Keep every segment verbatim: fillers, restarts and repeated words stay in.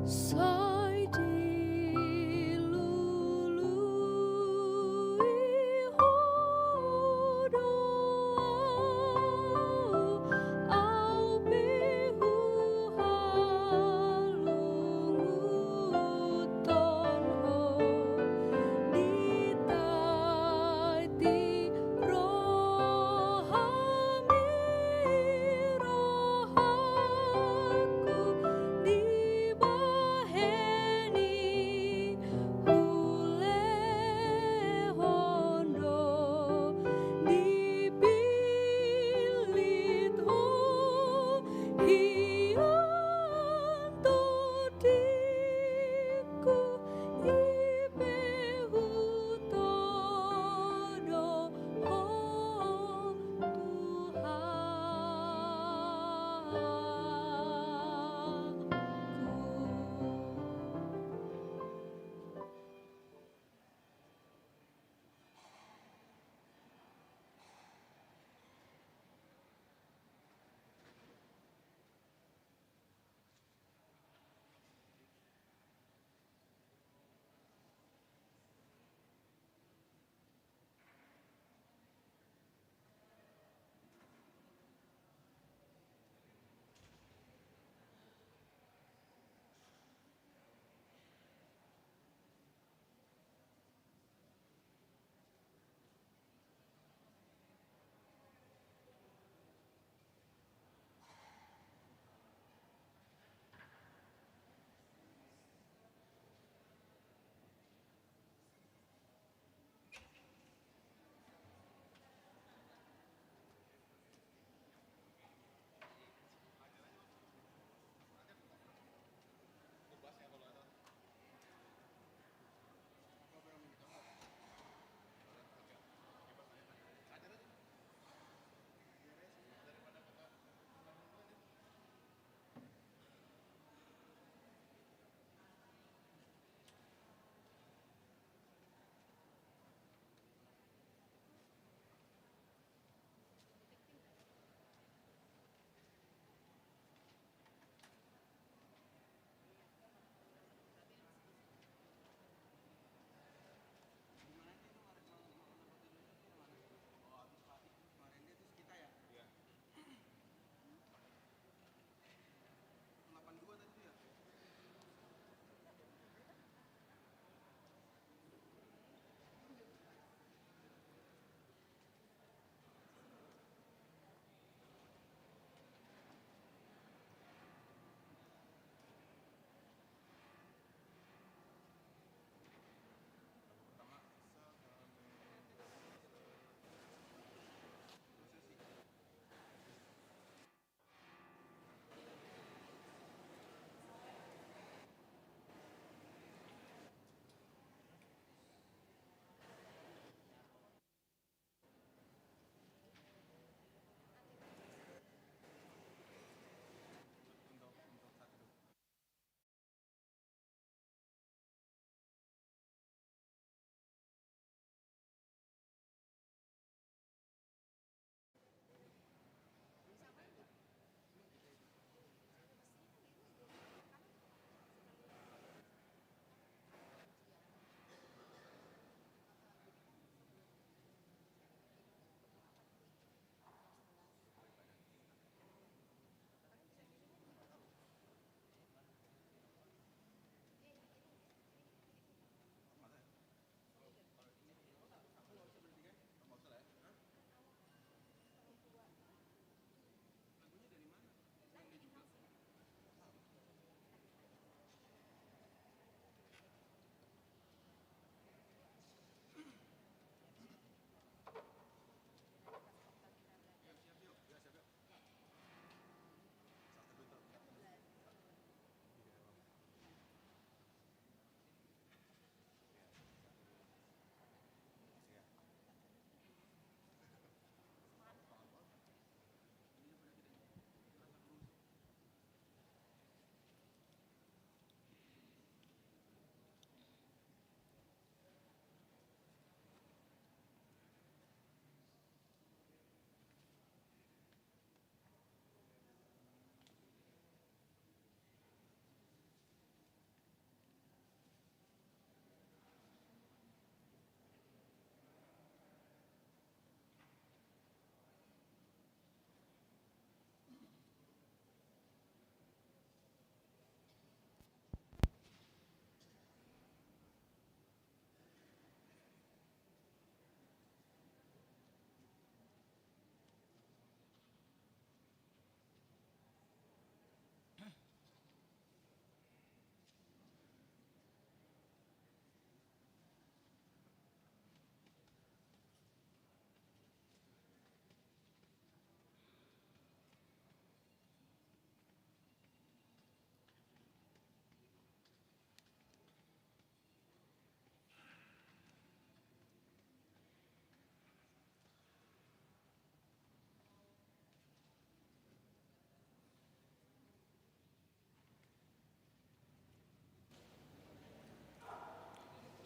Sai dilului Ho do Ahu, Ahu pe huhalungunhon Ho. Di tai ti rohami, rohangku dibahen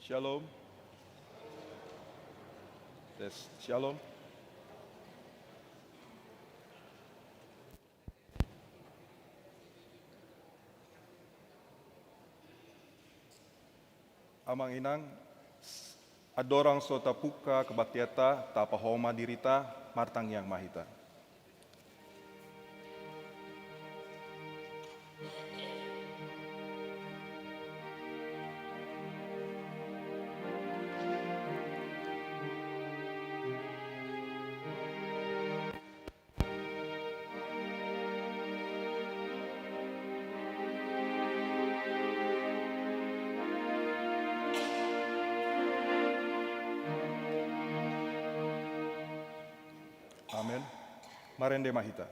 Shalom. Tes, shalom. Amang inang, andorang so tapungka kebaktianta, tapahoma dirita, martangiang ma hita. Amen. Marende ma hita.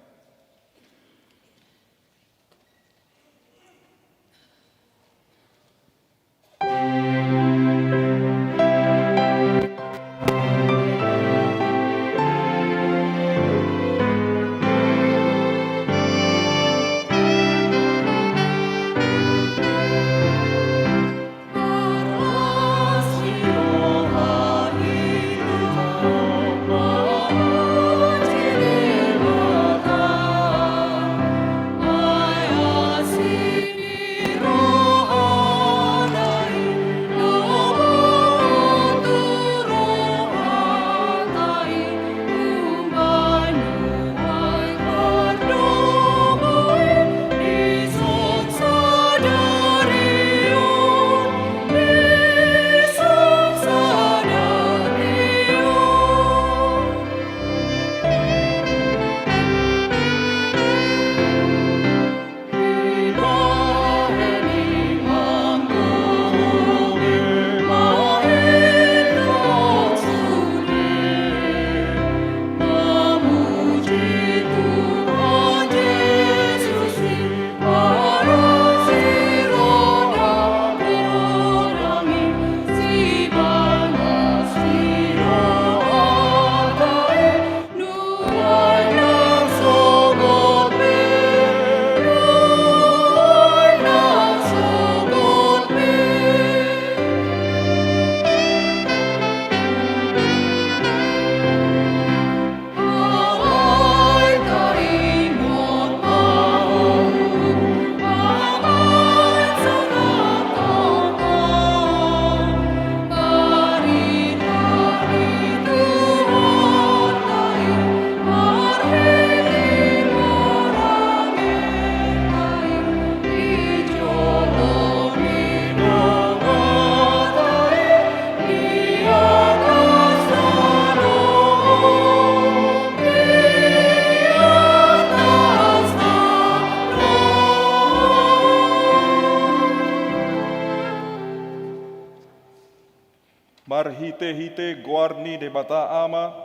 Marhitehite goar ni Debata Ama,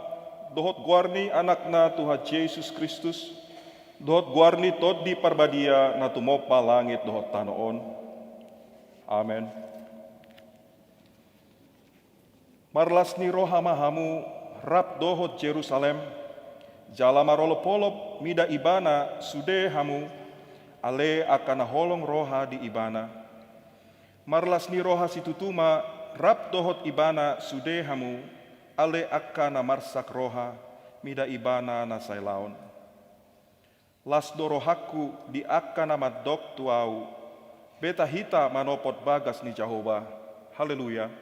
dohot goar ni Anakna Tuhan Jesus Kristus, dohot goar ni Tondi Parbadia na tumompa langit dohot tano on. Amen. Marlas ni roha ma hamu rap dohot Jerusalem, jala marolopolop mida ibana sude hamu, ale angka na holong roha di ibana. Marlas ni roha situtu ma rap dohot ibana sude hamu, ale angka na marsak roha mida ibana na sailaon. Las do rohangku di angka na mandok tu ahu. Beta hita manopot bagas ni Jahowa. Haleluya.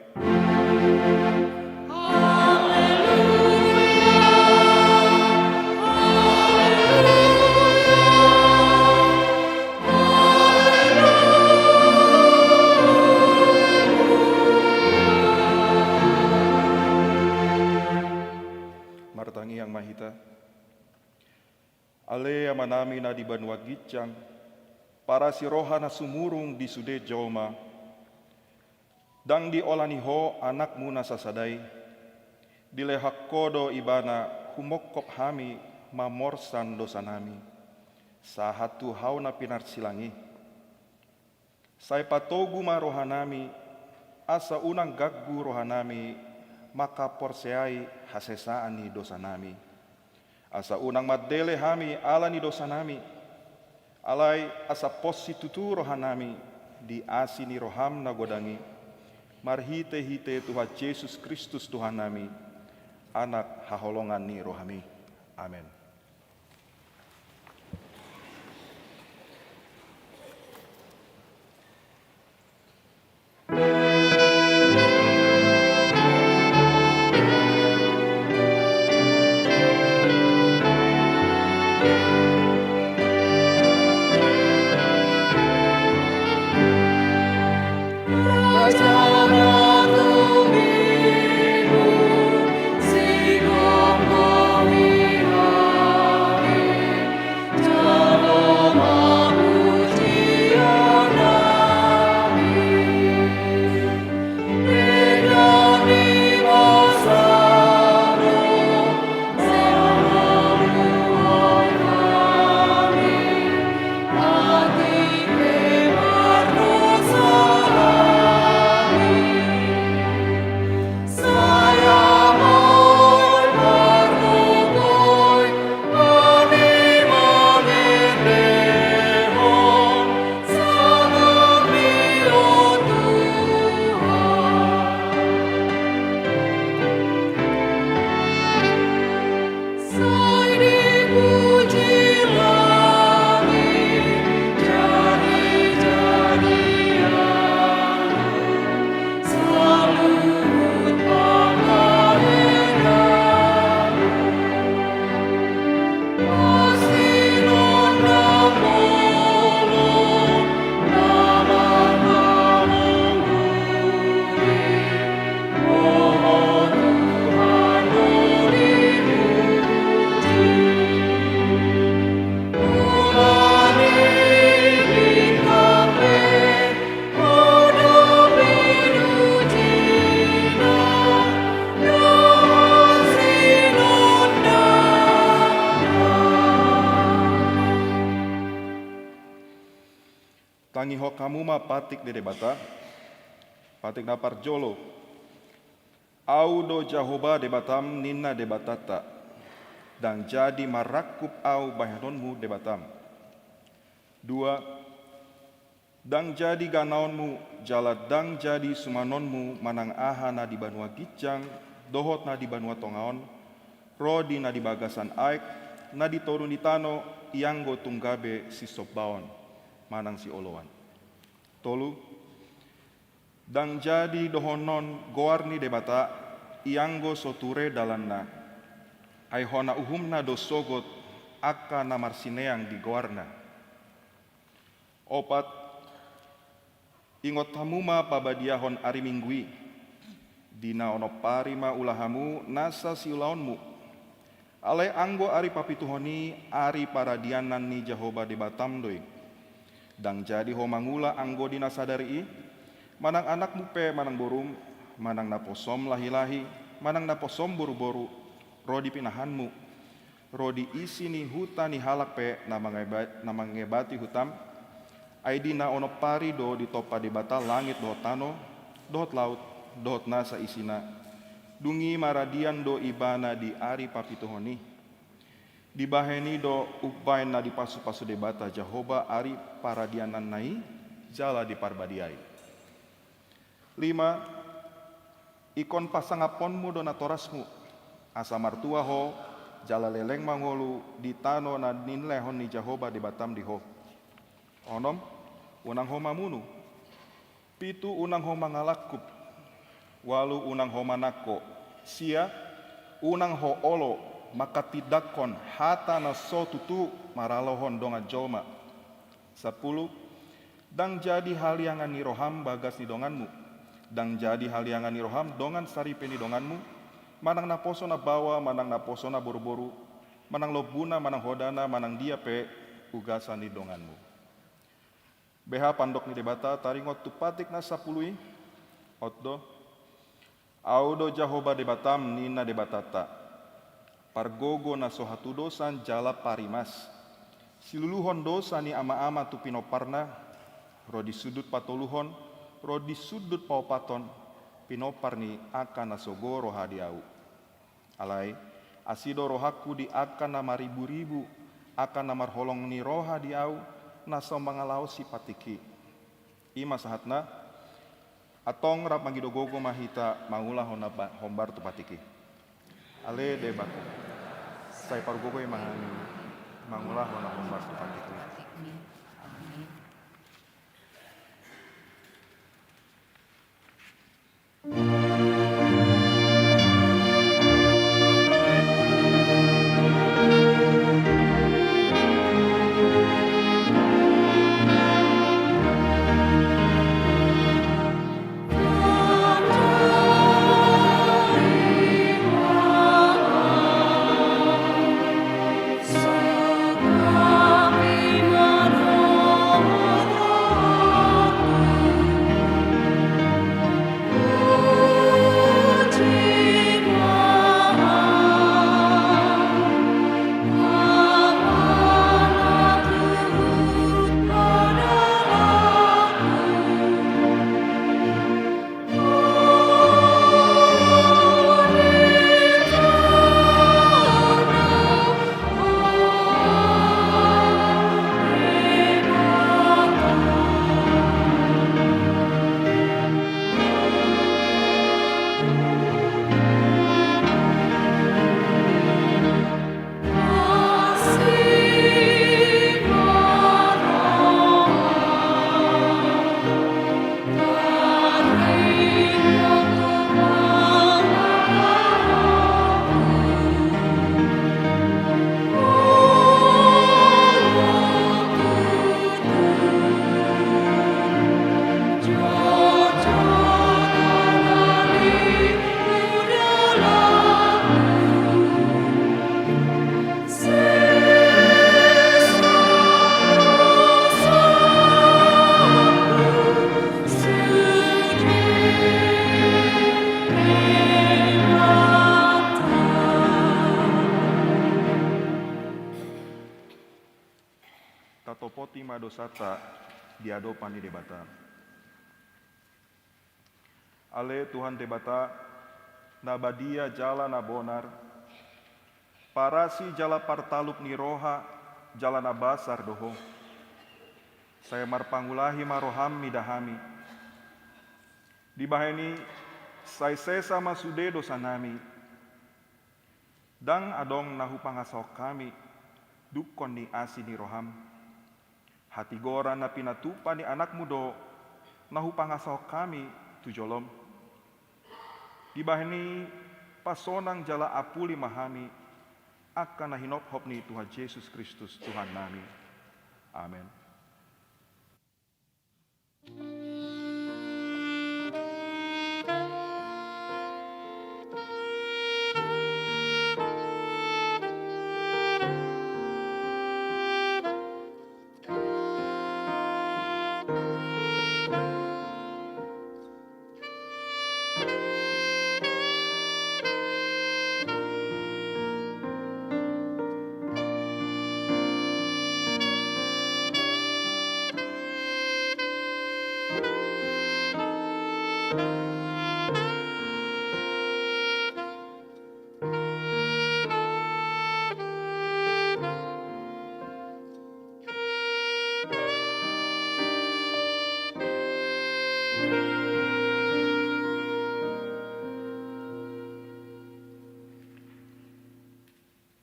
Martangiang ma hita. Ale Amanami na di banua ginjang, parasi roha na sumurung di sude jolma. Ndang diolani Ho Anakmu na sasada i. Dilehon Ho do Ibana humongkop hami mamorsan dosanami, sahat tu hau na pinarsilang i. Sai patogu ma rohanami, asa unang ganggu rohanami mangkaporseai hasesaan ni dosanami. Asa unang mandele hami ala ni dosanami, alai asa pos situtu rohanami di asi ni roham na godang i. Marhite-hite Tuhan Jesus Kristus Tuhannami, Anak haholongan ni rohami. Amen. Tangihon hamu ma patik ni Debata. Patik na parjolo. Ahu do Jahowa Debatam, ninna Debatanta. Ndang jadi marangkup ahu bahenonmu Debatam. Dua. Ndang jadi ganaonmu, jala ndang jadi sumanonmu manang aha na di banua ginjang dohot na di banua tonga on, ro di na di bagasan aek, na di toru ni tano, ianggo tung gabe sinsombaon manang sioloan. Tolu. Ndang jadi dohonon goar ni Debata, ianggo so ture dalanna. Ai hona uhumna do sogot angka na marsineang di goarna. Opat. Ingot hamu ma pabadiahon ari Minggu i. Di na onom ari ma ula hamu nasa siulaonmu. Alai anggo ari papituhon i, ari paradianan ni Jahowa Debatam do i. Ndang jadi ho mangula anggo di na sadari i, manang anakmu pe manang borum, manang naposom lahi-lahi, manang naposom boru-boru, ro di pinahanmu, ro di isi ni huta ni halak pe na mangeba-, na mangebati hutam. Ai di na onom ari do ditompa Debata langit dohot tano, dohot laut, dohot nasa isina. Dung i maradian do Ibana di ari papituhon i. Dibahen i do umbahen na dipasu-pasu Debata Jahowa ari paradiananna i, jala diparbadiai. Lima. Ingkon pasangaphonmu do natorasmu, asa martua ho, jala leleng mangolu di tano na nilehon ni Jahowa Debatam di ho. Onom. Unang ho mamunu. Pitu. Unang ho mangalangkup. Ualu. Unang ho manangko. Sia. Unang ho olo manghatindanghon hata na so tutu maralohon dongan jolma. Sampulu. Ndang jadi haliangan ni roham bagas ni donganmu. Ndang jadi haliangan ni roham dongan saripe ni donganmu, manang naposo na baoa, manang naposo na boru-boru, manang lombuna, manang hodana, manang dia pe ugasan ni donganmu. Beha pandok ni Debata taringot tu patik na sampulu i? Ot do. Ahu do Jahowa Debatam, ninna Debatanta, pargogo na so hatudosan jala parimas. Siluluhon dosa ni ama-ama tu pinomparna, ro di sundut patoluhon, ro di sundut paopathon, pinompar ni angka na sogo roha di ahu. Alai, asi do rohangku di angka na marribu-ribu, angka na marholong ni roha di ahu, na so mangalaosi patik i. I ma sahatna, Antong rap mangido gogo ma hita mangulahon na ba-, hombar tu patik i. Ale Debata, sai pargogoi ma hami mangulahon na hombar tu patik i. Tatopoti ma dosanta di adopan ni Debata. Ale Tuhan Debata, na badia jala na bonar, parasi jala partalup ni roha, jala na basar do Ho. Sai marpangulahi ma roham mida hami. Dibahen i, sai sesa ma sude dosanami. Ndang adong na hupangasahon hami, dungkon ni asi ni roham. Hatigoran na pinatupa ni Anakmu do na hupangasahon hami tu jolom. Dibahen i, pasonang jala apuli ma hami, angka na hinophop ni Tuhan Jesus Kristus Tuhannami. Amen.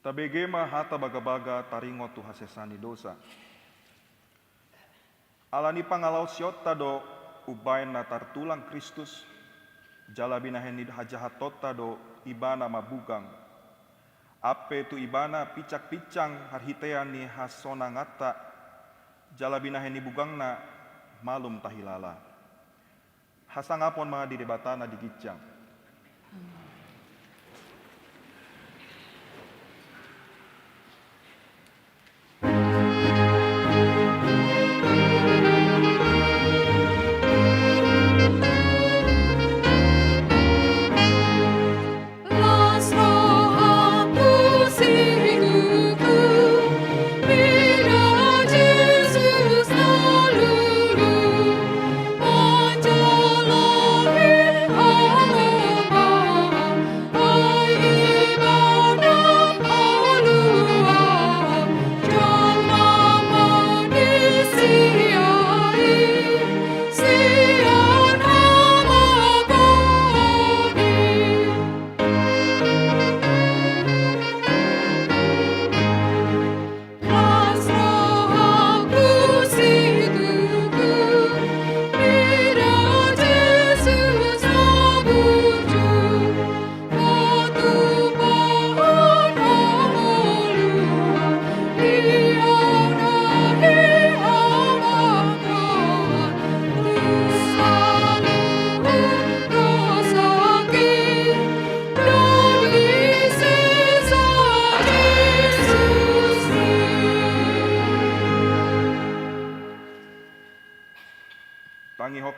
Tabege ma hata bagabaga taringot tu hasesaan ni dosa. Ala ni pangalaosionta do umbahen na tartulang Kristus, jala binahen ni hajahatonta do Ibana mambugang. Ampe tu Ibana pinsangpinsang marhitean ni hasonanganta, jala binahen ni bugangna malum tahilala. Hasangapon ma di Debata na di ginjang.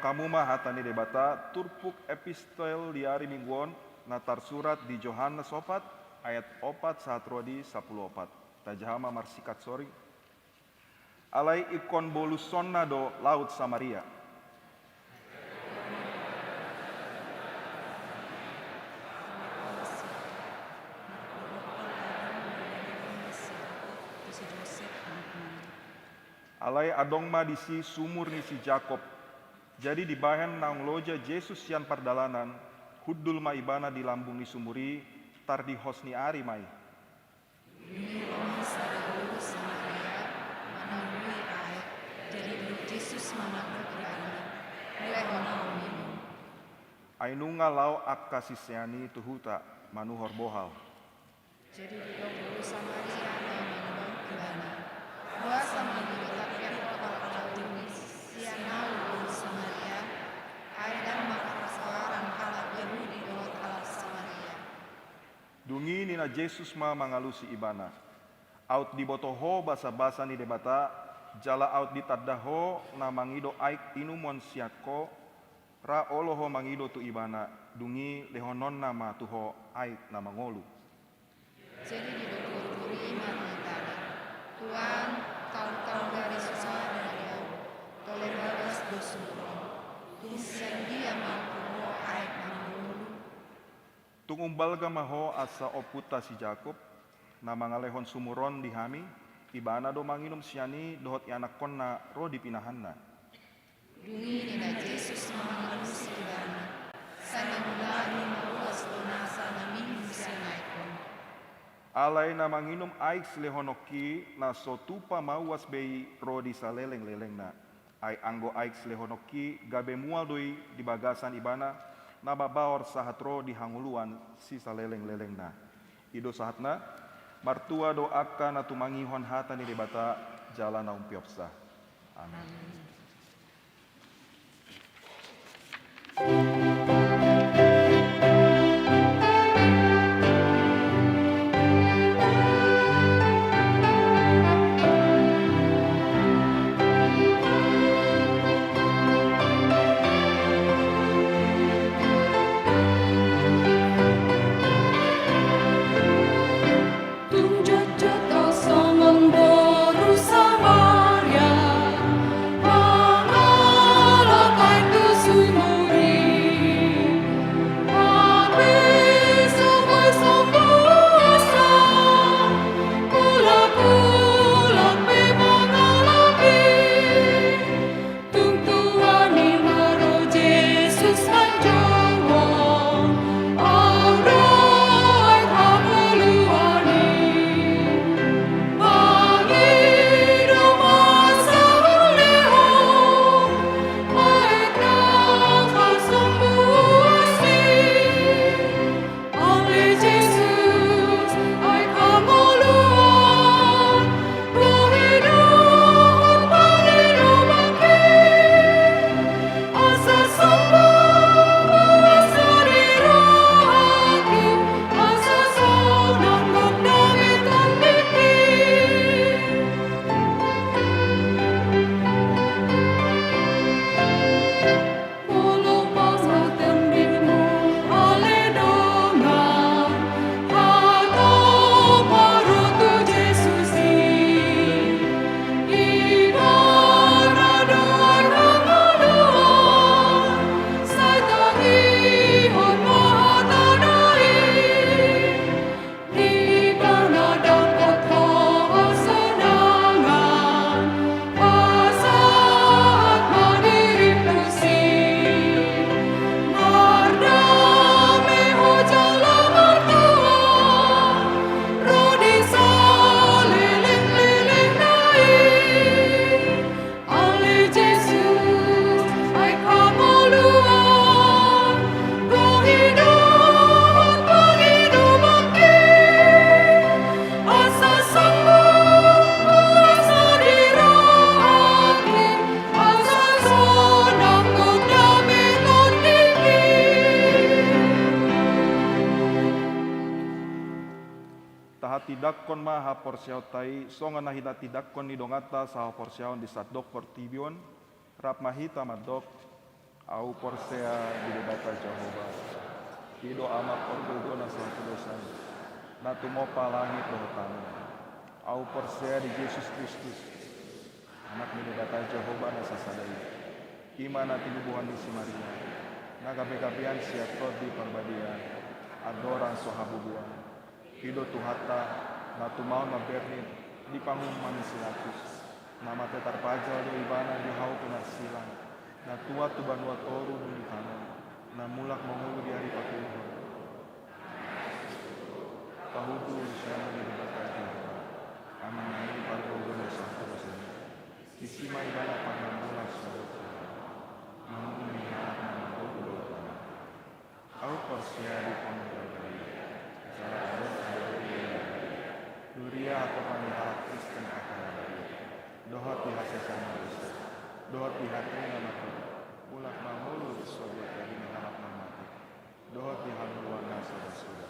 Hamu ma hata ni Debata, turpuk epistel di ari Minggu on, na tarsurat di Johannes opat, ayat opat sahat ro di sampulu opat. Tajaha ma marsingkat soring. Alai ingkon bolusonna do laut Samaria. Alai adong ma disi sumur ni si Jakob. Jadi dibahen naung loja Jesus sian pardalanan, hundul ma ibana di lambung ni sumur i, tardihos ni ari ma i. Dung i ro ma sada boru Samaria mananggui aek, jadi didok Jesus ma mandok ibana, "Lehon ahu minum." Ai nunga laho angka sisean i tu huta manuhor bohal. Jadi didok boru Samaria ma mandok ibana, "Boasa ma diboto ho angka laut i sian ahu boru Samaria? Ai ndang marhasoaran halak Jahudi dohot halak Samaria." Dung i ninna Jesus ma mangalusi ibana, "Aut diboto ho basabasa ni Debata, jala aut ditanda ho na mangido aek inumon sian ho, ra olo ho mangido tu ibana, dung i lehononna ma tu ho aek na mangolu." Jadi didok boru i ma tu ibana, "Tuan, kalau, kalau dari soada di ahu, tole bagas do sumur on, tung sian dia ma tu ho aek na mangolu?" Tung umbalga ma ho asa ompunta si Jakob, na mangalehon sumur on di hami, ibana do manginum sian i dohot ianakhonna ro di pinahanna. Dung i ninna Jesus ma mangalusi ibana, "Sai mangulahi ma ruas do nasa na minum sian aek on." Alai na manginum aek silehononki na so tupa mauas be i ro di salelenglelengna. Ai anggo aek silehononki gabe mual do i di bagasan ibana na mabaor sahat ro di hangoluan sisalelenglelengna. I do sahatna. Martua do angka na tumangihon hata ni Debata jala na umpeopsa. Amin. Amin. Tung jotjot do songon boru Samaria, mangalap aek tu sumur i, hape so boi sombu asa, mulak-mulak pe mangalap i. Tung tuani ma ro Jesus manjou, au do aek hangoluan i. Mangido ma asa hulehon aek na hasombu asi. Ale Jesus, aek hangoluan, bohi dohot pangido bangke, asa sombong, asa dirohaki, asa sonang gok dame tondingki. Molo masa tondingmu ale dongan, hatop ma ro tu Jesus i. Ibana do aek hangoluan, sai tangihon ma hatana i. Di ibana dapot ho hasonangan, pasahat ma dirim tusi. Mardame ho jala martua, ro di salelenglelengna i. Ale Jesus, aek hangoluan, bohi dohot pangido bangke, asa sombong, asa dirohaki, asa sonang gok dame tondingki. Tahatindangkon ma haporseaonta i songon na hinatindanghon ni donganta sahaporseaon di sandok portibi on. Rap ma hita mandok: Ahu porsea di Debata Jahowa, i do Ama pargogo na sahat tu dosa i, na tumompa langit dohot tano. Ahu porsea di Jesus Kristus, Anak ni Debata Jahowa na sasada i, i ma na tinubuhon ni si Maria, na gabegabean sian Tondi Parbadia, andorang so habubuan. I do Tuhanta, na tumaon mamberni di panguhuman ni si Pilatus, na mate tarpajal do Ibana di hau pinarsilang, na tuat tu banua toru dung ditanom, na mulak mangolu di ari patoluhon. Pahutu sian Debata Jahowa, Ama nami pargogo na sahat tu dosa i, disi ma Ibana pangambuna saluhutna, mangulahon halak na margogo dohot na mate. Ahu porsea di Tondi Parbadia, jala adong adong di Tondi Parbadia, huria hatopan ni halak Kristen angka na badia, dohot di hasesaan ni dosa, dohot di hate na martua, mulak mangolu di surgo tading ni halak na mate, dohot di hangoluan na so basuda.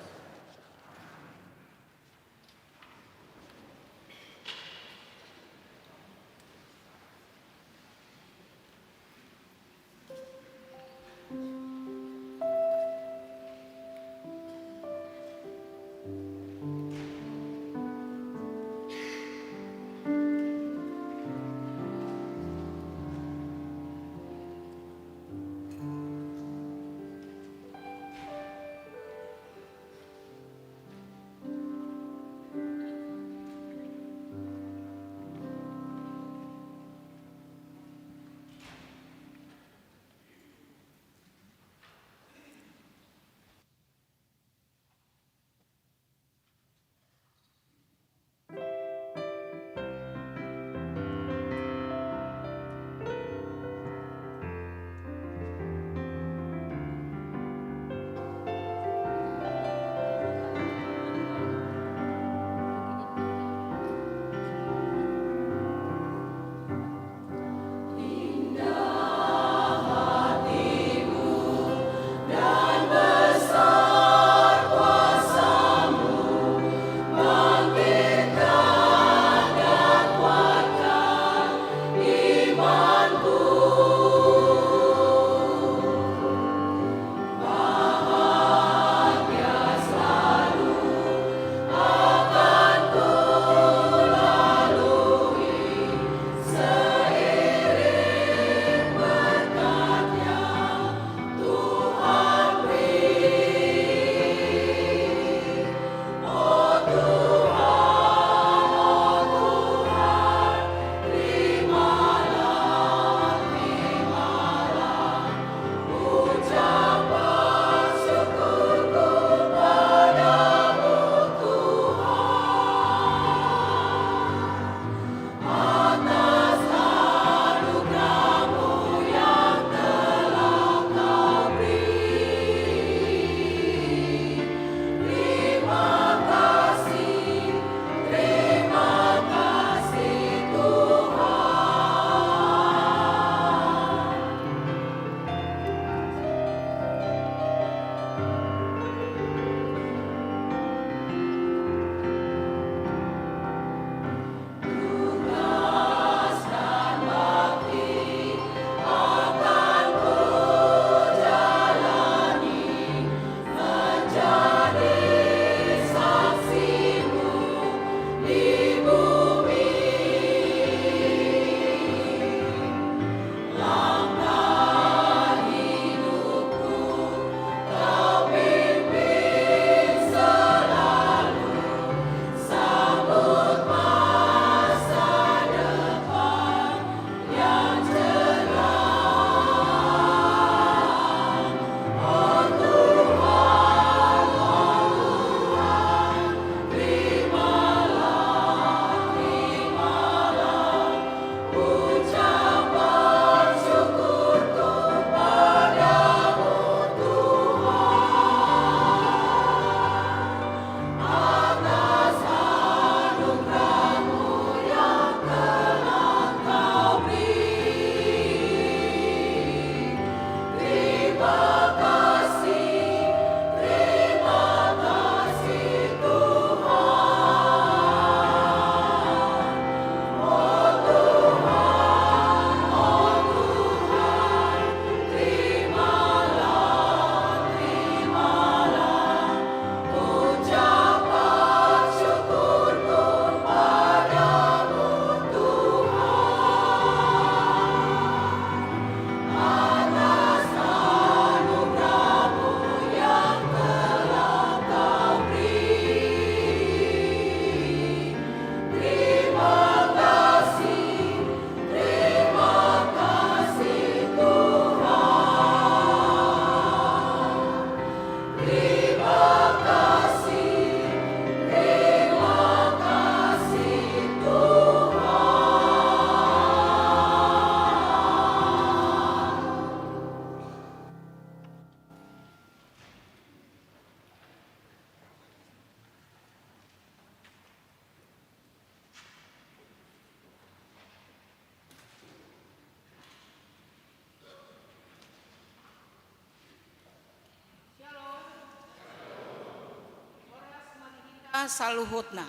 saluhutna.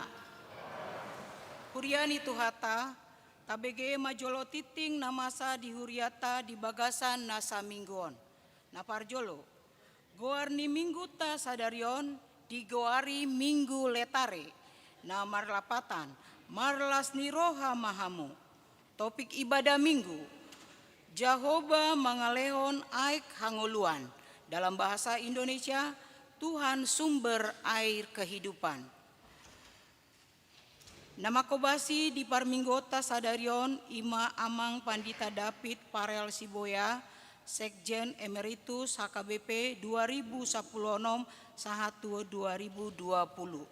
Huria ni Tuhanta, tabege ma jolo tingting na masa di hurianta di bagasan na saminggu on. Na parjolo, goar ni mingguta sadari on digoari Minggu Letare, na marlapatan, marlas ni roha ma hamu. Topik ibadah Minggu, Jahowa mangalehon aek hangoluan. Dalam bahasa Indonesia, Tuhan sumber air kehidupan. Na manghobasi di parmingguonta sadari on i ma Amang Pandita David Farel Sibuea, Sekjen Emeritus H K B P dua ribu sampulu onom sahat tu dua ribu dua puluh.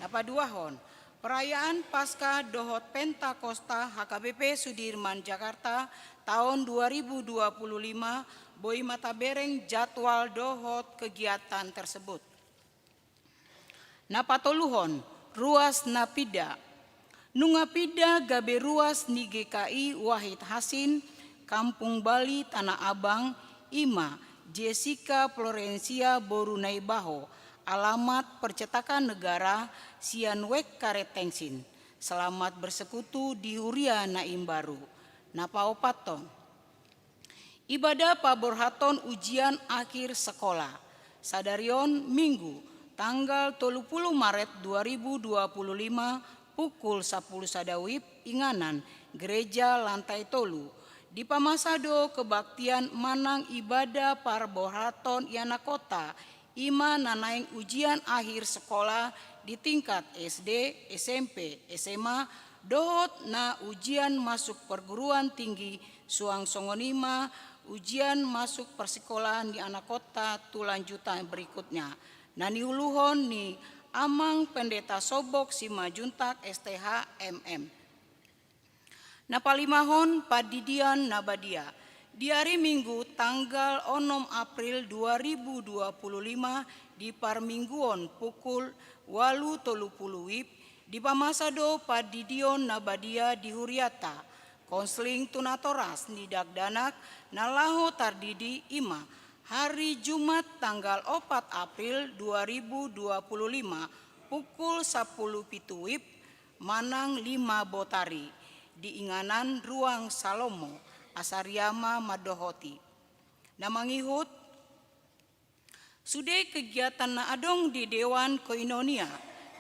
Na paduahon, perayaan Paskah dohot Pentakosta H K B P Sudirman Jakarta taon dua ribu dua puluh lima, boi ma tabereng jadwal dohot kegiatan tersebut. Na patoluhon, ruas na pinda. Nunga pinda gabe ruas ni G K I Wahid Hasin, Kampung Bali Tanah Abang, i ma Jessica Florencia boru Naibaho, alamat Percetakan Negara, sian Wek Karet Tengsin. Selamat bersekutu di huria na imbaru. Na paopathon, ibadah paborhathon ujian akhir sekolah. Sadari on Minggu, tanggal tolu puluh Maret dua ribu dua puluh lima, pukul sampulu sada wib, inganan Gereja Lantai Tolu. Dipamasa do kebaktian manang ibadah paborhathon i anakhonta, i ma na naeng ujian akhir sekolah di tingkat S D, S M P, S M A, dohot na ujian masuk perguruan tinggi, suang songon i ma ujian masuk persekolahan ni anakhonta tu lanjutan berikutnya. Na niuluhon ni Amang Pendeta Sobok Simanjuntak, S T H, M M. Na palimahon, pandidion na badia. Di ari Minggu tanggal onom April dua ribu dua puluh lima, di parmingguon pukul ualu tolu pulu wib, dipamasa do pandidion na badia di hurianta. Konseling tu natoras ni dakdanak na laho tardidi i ma hari Jumat tanggal opat April dua ribu dua puluh lima, pukul sampulu pitu wib, manang lima botari, di inganan Ruang Salomo, asa riama mandohoti. Na mangihut, sude kegiatan na adong di Dewan Koinonia,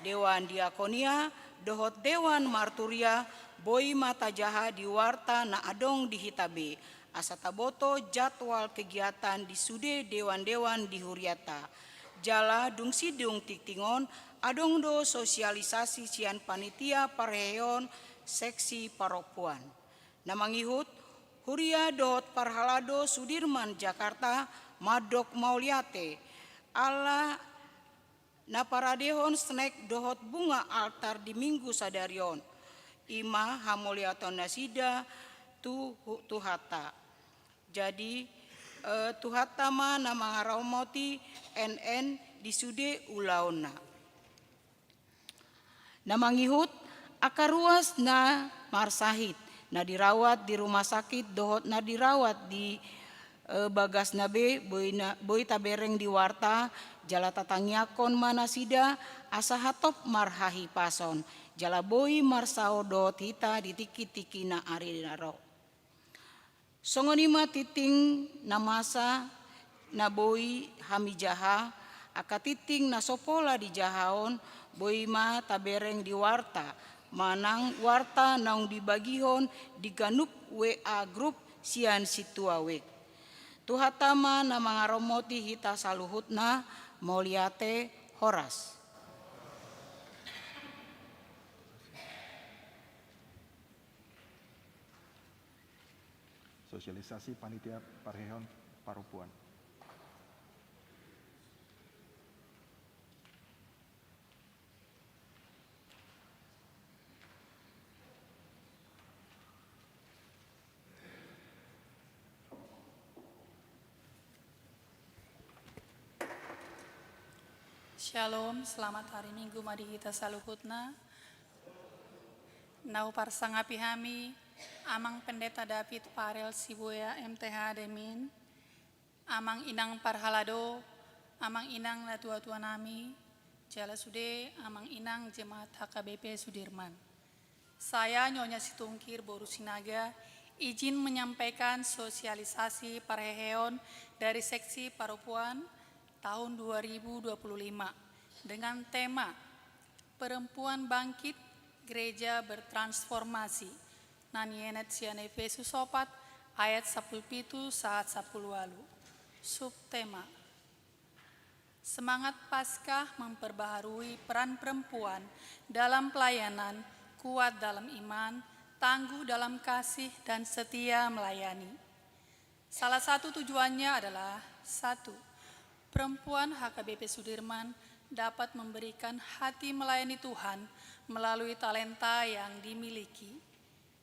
Dewan Diakonia, dohot Dewan Marturia, boi ma tajaha di warta na adong di hita be, asa taboto jadwal kegiatan di sude dewan-dewan di hurianta. Jala dung sidung tingting on, adong do sosialisasi sian panitia parheheon seksi parompuan. Na mangihut, huria dohot parhalado Sudirman Jakarta, mandok mauliate, ala na paradehon snek dohot bunga altar di Minggu sadari on, i ma hamauliateon nasida tu hu-, Tuhanta. Jadi, eh, Tuhanta ma na mangaramoti N N di sude ulaonna. Na mangihut, angka ruas na marsahit, na dirawat di rumah sakit dohot na dirawat di, eh, bagasna be, boi na, boi tabereng di warta, jala tatangiangkon ma nasida, asa hatop marhahipason, jala boi marsaor dohot hita di tingki-tingki na ari na ro. Songon i ma tingting na masa na boi hami jaha, angka tingting na so pola dijaha on, boi ma tabereng di warta, manang warta naung dibagihon di ganup W A grup sian sintua wek. Tuhanta ma na mangaramoti hita saluhutna, mauliate, horas. Sosialisasi panitia parheheon parompuan. Shalom, selamat hari Minggu ma di hita saluhutna. Na huparsangapi hami, Amang Pendeta David Farel Sibuea, M T H, Demin, Amang Inang Parhalado, Amang Inang natua-tua nami, Jala sude amang inang jemaat H K B P Sudirman. Saya Nyonya Situngkir boru Sinaga, izin menyampaikan sosialisasi parheheon dari seksi paropuan tahun dua ribu dua puluh lima dengan tema Perempuan Bangkit, Gereja Bertransformasi, na nienet sian Efesus opat ayat sampulu pitu sahat sampulu ualu. Subtema: Semangat Paskah memperbaharui peran perempuan dalam pelayanan, kuat dalam iman, tangguh dalam kasih, dan setia melayani. Salah satu tujuannya adalah, satu, perempuan H K B P Sudirman dapat memberikan hati melayani Tuhan melalui talenta yang dimiliki.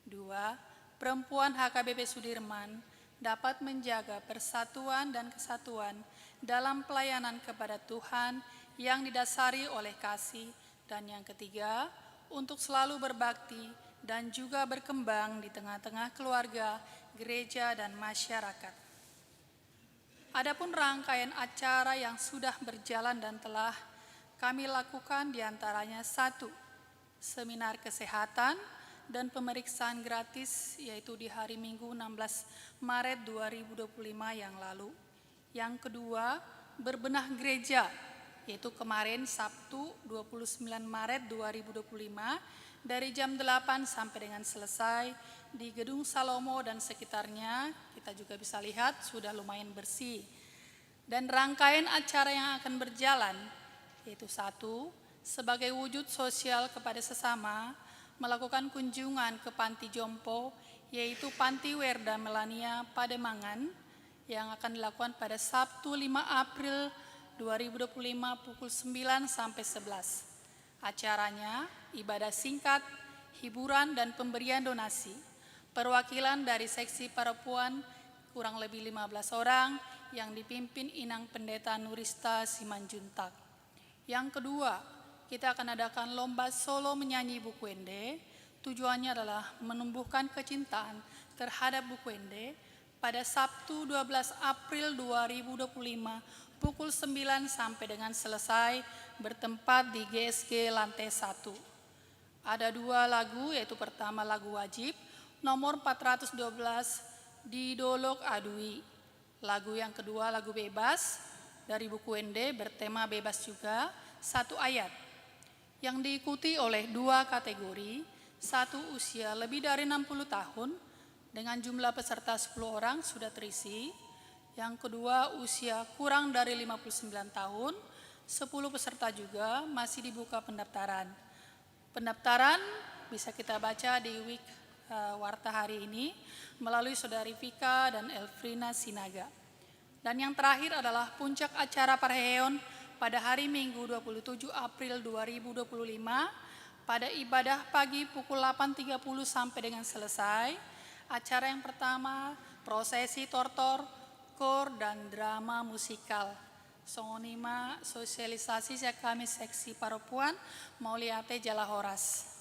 Dua, perempuan H K B P Sudirman dapat menjaga persatuan dan kesatuan dalam pelayanan kepada Tuhan yang didasari oleh kasih. Dan yang ketiga, untuk selalu berbakti dan juga berkembang di tengah-tengah keluarga, gereja, dan masyarakat. Adapun rangkaian acara yang sudah berjalan dan telah kami lakukan, diantaranya, satu, seminar kesehatan dan pemeriksaan gratis, yaitu di hari Minggu enam belas Maret dua ribu dua puluh lima yang lalu. Yang kedua, berbenah gereja, yaitu kemarin, Sabtu, dua puluh sembilan Maret dua ribu dua puluh lima, dari jam delapan sampai dengan selesai di Gedung Salomo dan sekitarnya. Kita juga bisa lihat sudah lumayan bersih. Dan rangkaian acara yang akan berjalan, yaitu, satu, sebagai wujud sosial kepada sesama, melakukan kunjungan ke panti jompo, yaitu Panti Werda Melania Pademangan, yang akan dilakukan pada Sabtu, lima April dua ribu dua puluh lima, pukul sembilan sampai sebelas. Acaranya ibadah singkat, hiburan, dan pemberian donasi. Perwakilan dari seksi paropuan kurang lebih lima belas orang yang dipimpin Inang Pendeta Nurista Simanjuntak. Yang kedua, kita akan adakan lomba solo menyanyi Buku Ende. Tujuannya adalah menumbuhkan kecintaan terhadap Buku Ende pada Sabtu, dua belas April dua ribu dua puluh lima, pukul sembilan sampai dengan selesai, bertempat di G S G lantai satu. Ada dua lagu, yaitu pertama lagu wajib, nomor empat ratus dua belas, Di Dolok Adui. Lagu yang kedua, lagu bebas, dari Buku Ende, bertema bebas juga, satu ayat. Yang diikuti oleh dua kategori, satu, usia lebih dari enam puluh tahun, dengan jumlah peserta sepuluh orang sudah terisi. Yang kedua, usia kurang dari lima puluh sembilan tahun, sepuluh peserta juga, masih dibuka pendaftaran. Pendaftaran bisa kita baca di week, eh, Warta hari ini melalui Saudari Vika dan Elfrina Sinaga. Dan yang terakhir adalah puncak acara parheheon pada hari Minggu, dua puluh tujuh April dua ribu dua puluh lima, pada ibadah pagi pukul delapan tiga puluh sampai dengan selesai. Acara yang pertama, prosesi tortor, kor, dan drama musikal. Songon i ma sosialisasi sian hami seksi paropuan. Mauliate jala horas.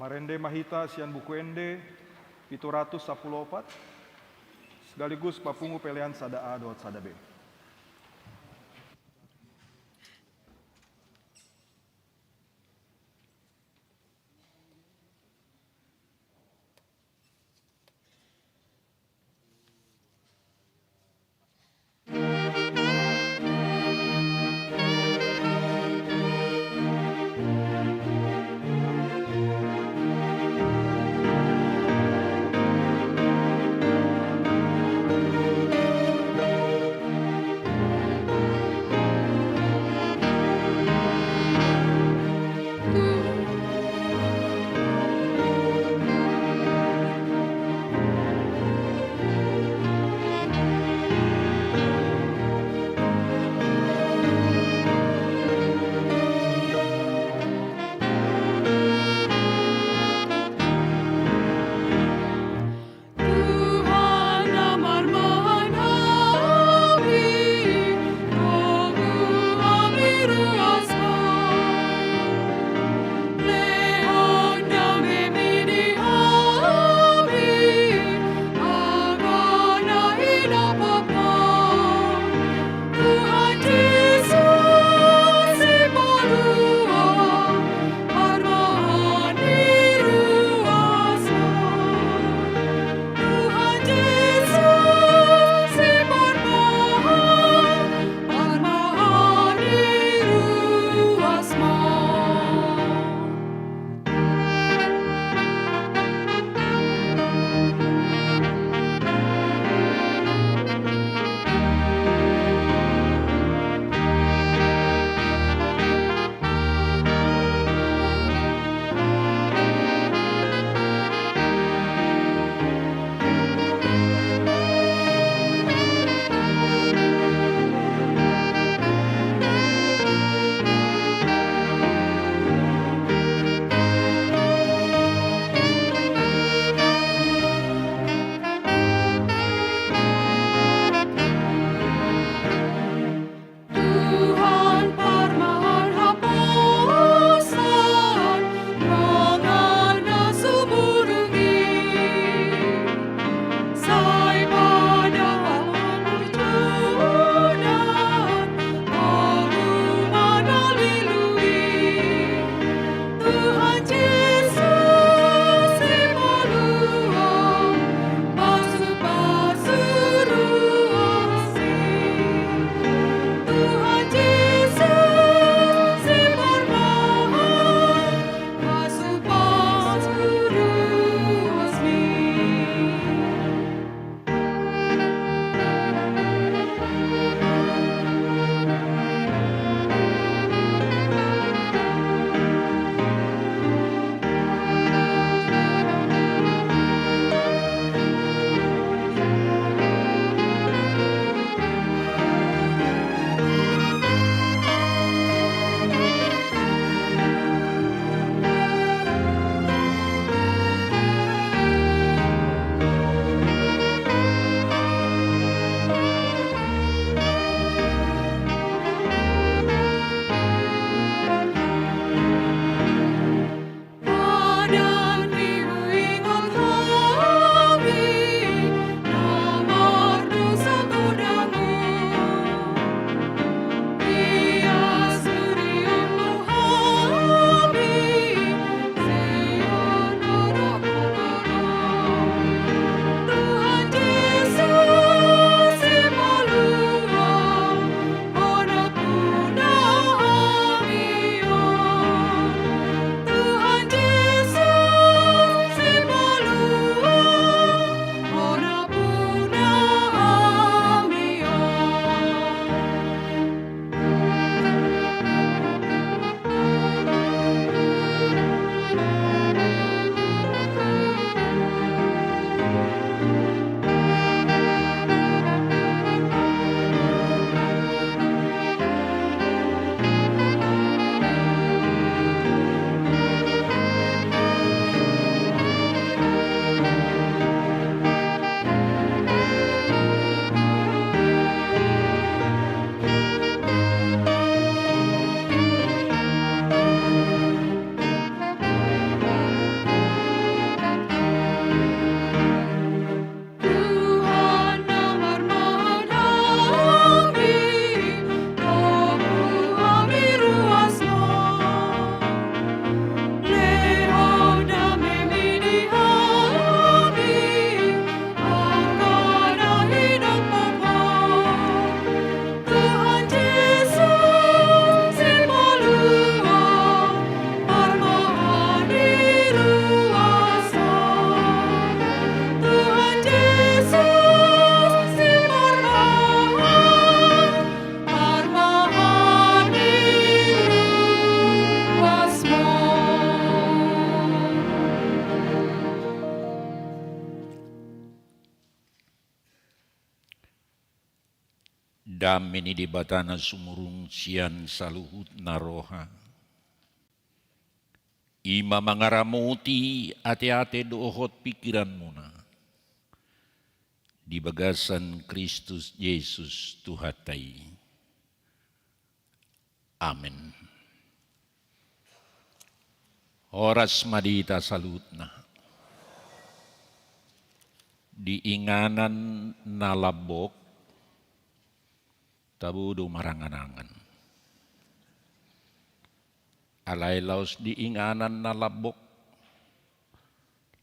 Marende ma hita sian Buku Ende pitu ratus sampulu opat, sekaligus papungu pelean sada A dohot sada B. Dame ni Debata na sumurung sian saluhutna roha, i ma mangaramoti ateate dohot pingkiranmuna di bagasan Kristus Jesus Tuhanta i. Amen. Horas ma di hita saluhutna. Di inganan na lambok, tabo do marangan-angan. Alai laos di inganan na lambok,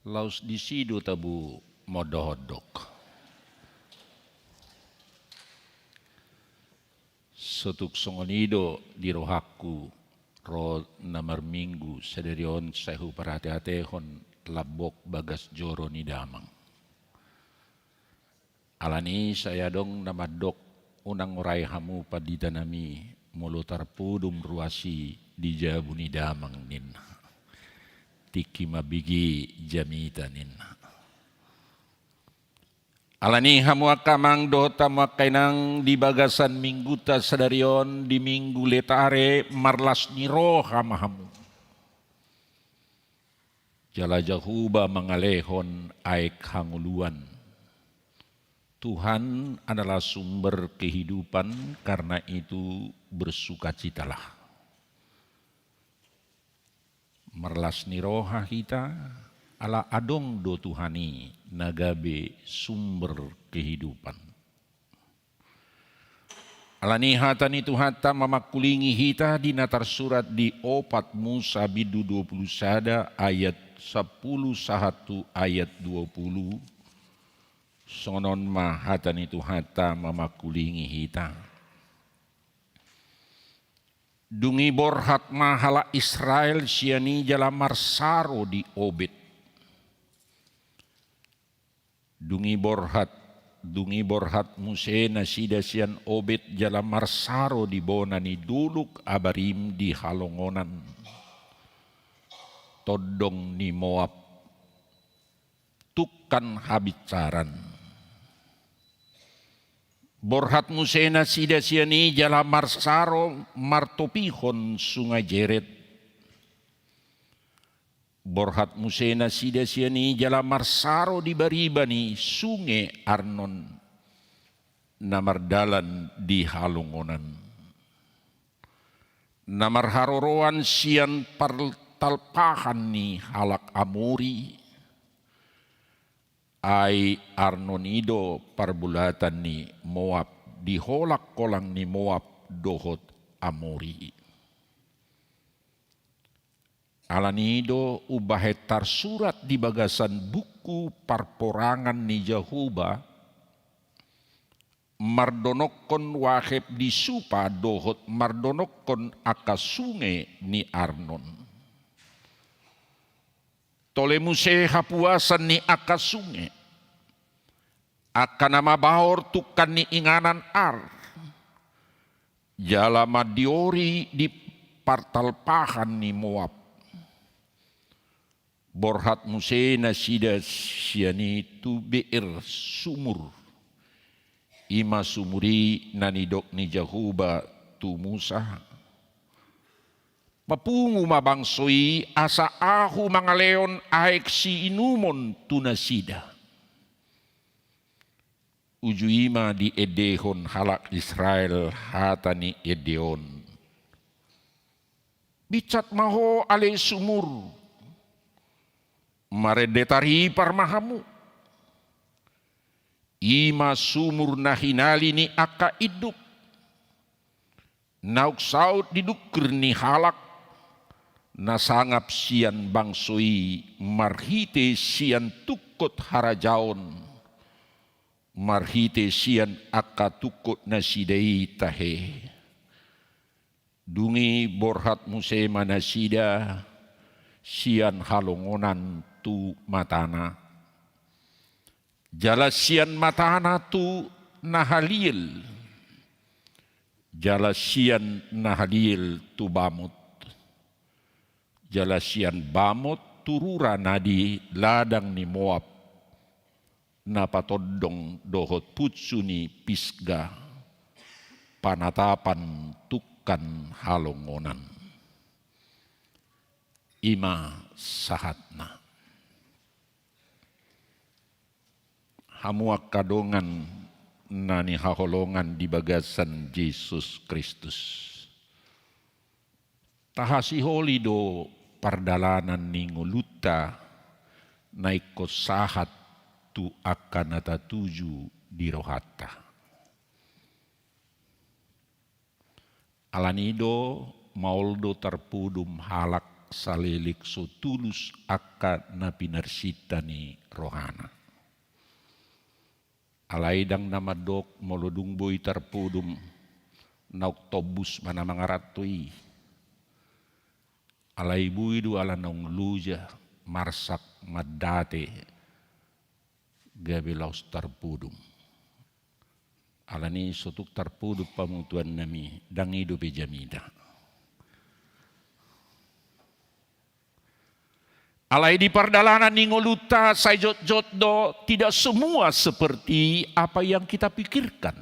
laos disi do tabo mondok-ondok. Sotung songon i do di rohangku ro na marminggu sadari on sai huparate-atehon lambok bagas joro ni damang. Alani i sai adong na mandok, unang orai hamu pandita nami, molo tarpudum ruas i di jabu ni damang ninna. Tingki mambege jamita ninna. Alani i hamu angka amang dohot hamu angka inang, di bagasan mingguta sadari on di Minggu Letare marlas ni roha ma hamu. Jala Jahowa mangalehon aek hangoluan. Tuhan adalah sumber kehidupan, karena itu bersukacitalah. Marlas ni roha hita, ala adong do Tuhan i na gabe sumber kehidupan. Alani i hata ni Tuhanta mamangkulingi hita di na tarsurat di opat Musa bindu dua pulu sada ayat sampulu sahat tu ayat dua pulu. Songon on ma hata ni Tuhanta mamangkulingi hita. Dung i borhat ma halak Israel sian i jala marsaro di Obed. Dung i borhat, dung i borhat muse nasida sian Obed jala marsaro di bona ni dolok Abarim di halongonan, tondong ni Moab, tungkan habinsaran. Borhat muse nasida sian i jala marsaro martopihon sungai Jered. Borhat muse nasida sian i jala marsaro di bariba ni sunge Arnon, na mardalan di halongonan. Na marharoroan sian partalpahan ni halak Amori, ai Arnon i do parbolatan ni Moab di holang-holang ni Moab dohot Amori. Alani i do umbahen tarsurat di bagasan buku parporangan ni Jahowa, mardonokkon waheb di Supa dohot mardonokkon angka sunge ni Arnon. Tole muse hapuasan ni angka sunge, angka na mabaor tungkan ni inganan Ar, jala mandiori di partalpahan ni Moab. Borhat muse nasida sian i tu Beer Sumur, i ma sumur i na nidok ni Jahowa tu Musa. Papungu ma bangso i asa ahu mangalehon aek siinumon tu nasida. Uju i ma diendehon halak Israel hata ni ende on. Binsat ma ho ale sumur, marende taripar ma hamu. I ma sumur na hinali ni angka induk, naung saut di dungkir ni halak, na sangap sian bangso i marhite sian tungkot harajaon, marhite sian angka tungkot nasida i tahe. Dung i borhat muse ma nasida sian halongonan tu matana, jala sian matana tu Nahaliel, jala sian Nahaliel tu Bamot, jala sian Bamot tu rura na di ladang ni Moab, na patondong dohot punsu ni Pisga. Panatapan tungkan halongonan. I ma sahatna. Hamu angka dongan na nihaholongan di bagasan Jesus Kristus. Tahasiholi do pardalanan ni ngolunta na ingkon sahat tu angka na tatuju di rohanta. Alani do, maol do tarpudum halak saleleng so tulus angka na pinarsinta ni rohana. Alai ndang na mandok molo dung boi tarpudum, naung tombus ma na mangaranto i. Alai boi do ala naung loja, marsak, mandate, gabe laos tarpudum. Alani so tung tarpudum pamutuan nami, ndang i dope jamita. Alai di pardalanan ni ngolunta sai jotjot do, tidak semua seperti apa yang kita pikirkan.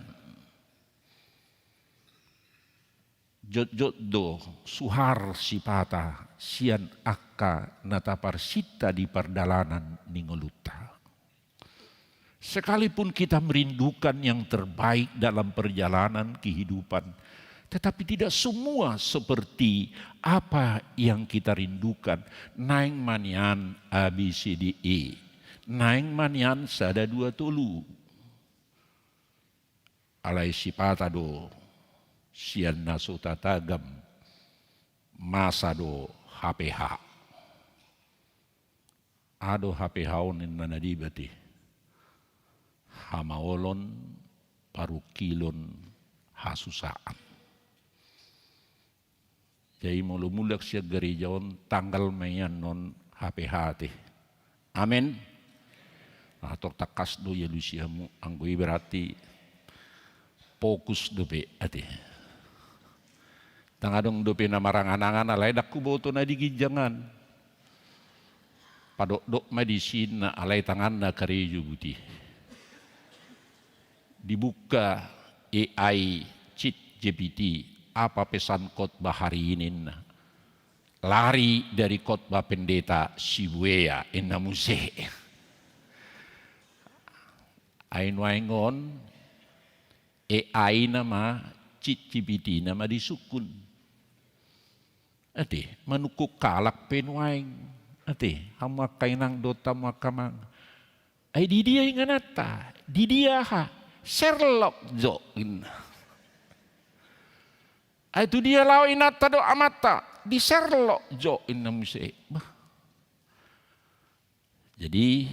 Jotjot do suhar sipata sian angka na taparsinta di pardalanan ni ngolunta. Sekalipun kita merindukan yang terbaik dalam perjalanan kehidupan, tetapi tidak semua seperti apa yang kita rindukan. Naeng ma nian A B C D E. Naeng ma nian sada dua tolu. Alai sipata do sian na so tatagam, masa do H P H. Aha do H P H on ninna na debat i? Hamaolon, parungkilon, hasusaan. Jadi molo mulak sian gareja on, tanggal ma i annon H P H te. Amen. Nah, tor tangkas do dialusi hamu, anggo i berarti fokus dope ate. Ndang adong dope na maranganangan, alai ndang huboto na di ginjang an. Padokdok ma disi ninna, alai tanganna karejo buti. Dibuka A I, Chat G P T, apa pesan khotbah hari ini ninna. Lari dari khotbah pendeta si Buea, ninna muse. Ai nuaeng on, A I nama, Chat G P T nama disungkun. Ate, manungkun halak pe nuaeng. Ate, hamu angka inang dohot hamu angka amang. Ai di dia ingananta? Di dia aha? Sherlock jo, ninna. Ai tu dia laho inanta dohot amanta? Di Sherlock jo, ninna muse. Bah. Jadi,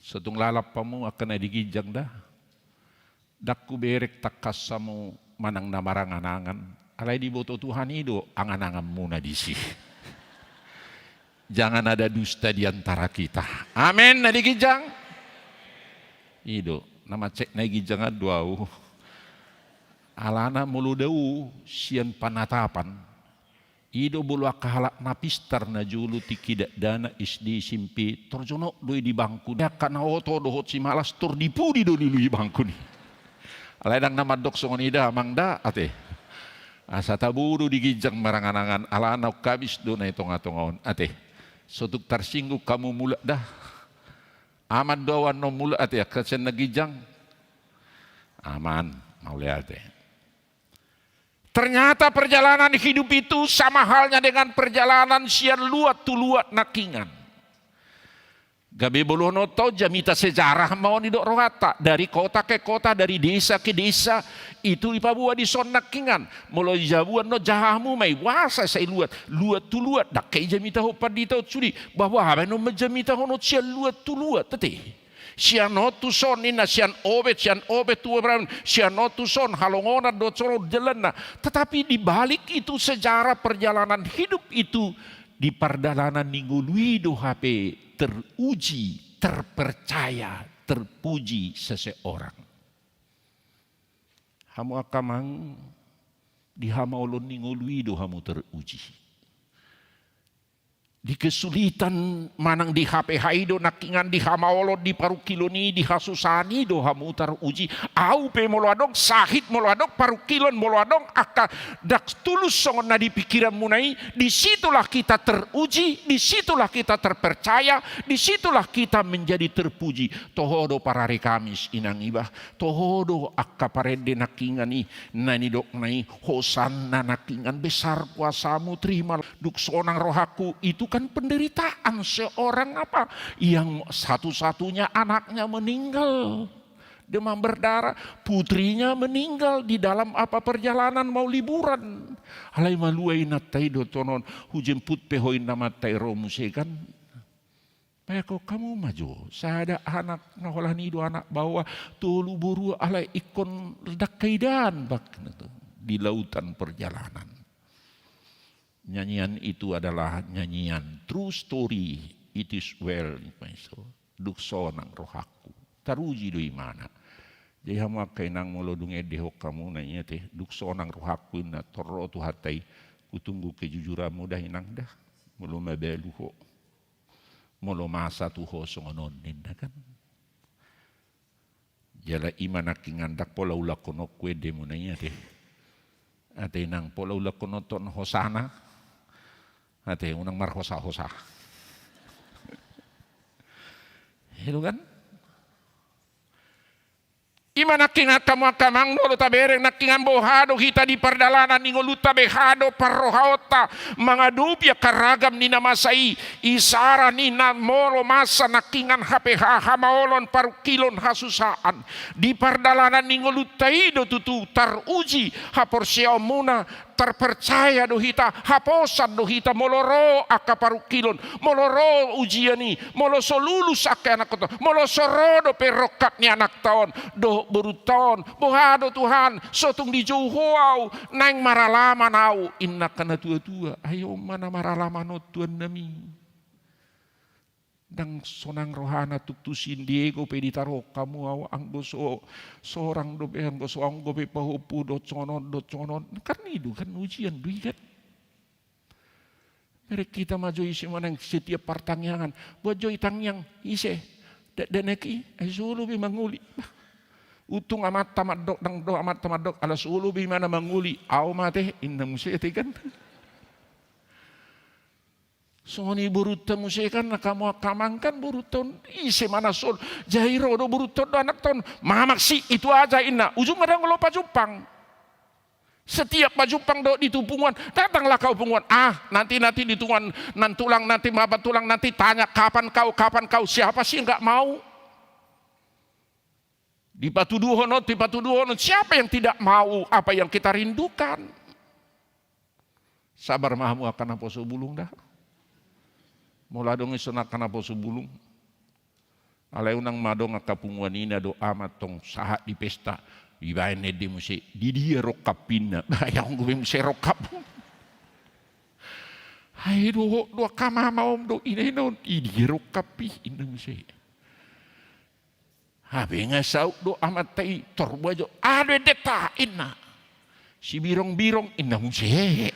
so tung lalap hamu angka na di ginjang da. Ndang huberek tangkas hamu manang na maranganangan. Alai diboto Tuhan i do angananganmuna disi. Jangan ada dusta di antara kita. Amen, na di ginjang. I do, na mansai na di ginjang an do ahu. Alana molo dao sian panatapan. I do molo angka halak na pistar na jolo tingki dakdanak S D S M P, tor jonok do i di bangku. Angka na oto dohot simalas tor di pudi do dilului bangku ni. Alai ndang na mandok songon i da, amang da, ate. Asa tabo do di ginjang maranganangan, alana naung habis do na i tongatonga on, ate. So tung tarsinggung hamu, mulak da. Aman do ahu annon mulak, ate, angka sian na ginjang. Aman, mauliate. Ternyata perjalanan hidup itu sama halnya dengan perjalanan sian luat tu luat nangkingan. Gabe bolonta on jamita sejarah ma on didok rohanta, dari kota ke kota, dari desa ke desa, itu dipaboa dison nangkingan. Molo dijabu annon jaha hamu ma i, boasa sai luat, luat tu luat, ndang ke dijamitahon pandita on sude, bahwa aha ma annon manjamitahon on sian luat tu luat, ate. Sian on tu son ninna, sian obet, sian obet tu obet, sian on tu son halongonan dohot songon on jalanna. Tetapi di balik itu sejarah perjalanan hidup itu, di pardalanan ni ngolu i do hape teruji, terpercaya, terpuji seseorang. Hamu angka amang, di hamaolon ni ngolu i do hamu teruji. Di kesulitan manang di H P H i do nangkingan, di hamaolon, di parungkilon i, di hasusaan i do hamu taruji. Au pe molo adong sahit, molo adong parungkilon, molo adong angka ndang tulus songon na di pikiranmuna i, di situlah kita teruji, di situlah kita terpercaya, di situlah kita menjadi terpuji. Toho do parari Kamis inang ibah, toho do angka parende nangkingan i, na nidokna i, Hosanna nangkingan, besar kuasamu, terima. Dung sonang rohangku, itu kan penderitaan seorang apa, yang satu-satunya anaknya meninggal. Demam berdarah, putrinya meninggal di dalam apa, perjalanan mau liburan. Alai malua inanta i dohot on, hujemput pe ho inna, manta i ro muse kan. Baen hamu ma jo, sada anak na holan i do anak baoa, tolu boru, alai ingkon ndang haidaan bak na tu di lautan perjalanan. Nyanyian itu adalah nyanyian true story, it is well with my soul. Dung sonang rohangku. Taruji do imana. Jadi hamu angka inang, molo dung ende ho hamu na i ate, dung sonang rohangku inna, tor ro Tuhanta i, kutunggu kejujuranmu da inang da. Molo mabalu ho. Molo masa tu ho songon on ninna kan. Jala ima nangkingan, ndang pola ulahononku endemuna i ate. Ate inang, pola ulahononhon hosana. Ate unang marhosa-hosa. Itu kan? Ima nangkingan hamu angka amang, molo tabereng nangkingan boha do hita di pardalanan ni ngolunta, beha do parrohaonta mangadopi angka ragam ni na masa i, isara ni na molo masa nangkingan H P H, hamaolon, parungkilon, hasusaan. Di pardalanan ni ngolunta i do tutu taruji haporseaonmuna, terpercaya do hita, haposan do hita, molo ro angka parungkilon, molo ro ujian i, molo so lulus angka anakkonta, molo so ro dope rongkap ni anakta on dohot borunta on, boha do Tuhan, so tung dijou Ho au, naeng maralaman au, inna angka na tua-tua. Ai on ma na maralaman on tuannami. Ndang sonang rohana tung tu San Diego pe ditaruhon hamu au, anggo so, sorang dope, anggo so, anggo pe pahompu dohot songon on, dohot songon on. Kan i do kan, ujian do i kan. Bereng hita ma jo ise manang setiap partangiangan. Buat jo i tangiang, ise? Dakdanak i, ai so olo be mangoli. Untung amanta mandok, ndang dohot amanta mandok, ala so olo be imana mangoli, au ma ate, inna muse ate kan. Songon i borunta muse kan, na hamu angka amang kan, borunta on ise ma na so olo. Jadi ro do borunta on dohot anakta on, "Mamak si, itu aja," inna. Ujungna ndang olo pajumpang. Setiap pajumpang dohot di tu punguan, "Datanglah kau punguan." "Ah, nanti, nanti di punguan nan tulang, nanti mapan tulang, nanti tanya kapan kau, kapan kau." Siapa sih nggak mau? Dipatuduhon on, dipatuduhon on. Siapa yang tidak mau apa yang kita rindukan? Sabar ma hamu angka naposo bulung da. Molo adong ison angka naposo bulung. Alai unang ma adong angka punguan ina dohot ama tong sahat di pesta. Dibaen ende muse, "Di dia rongkap i?" inna. Bah, ai adong be muse rongkap. Ai dohot do angka mama on dohot ina-ina on, "Di dia rongkap i?" inna muse. Hape nga saut do amanta i, "Tor boha jo?" "Aha do endenta?" inna. "Si Birong-birong," inna muse.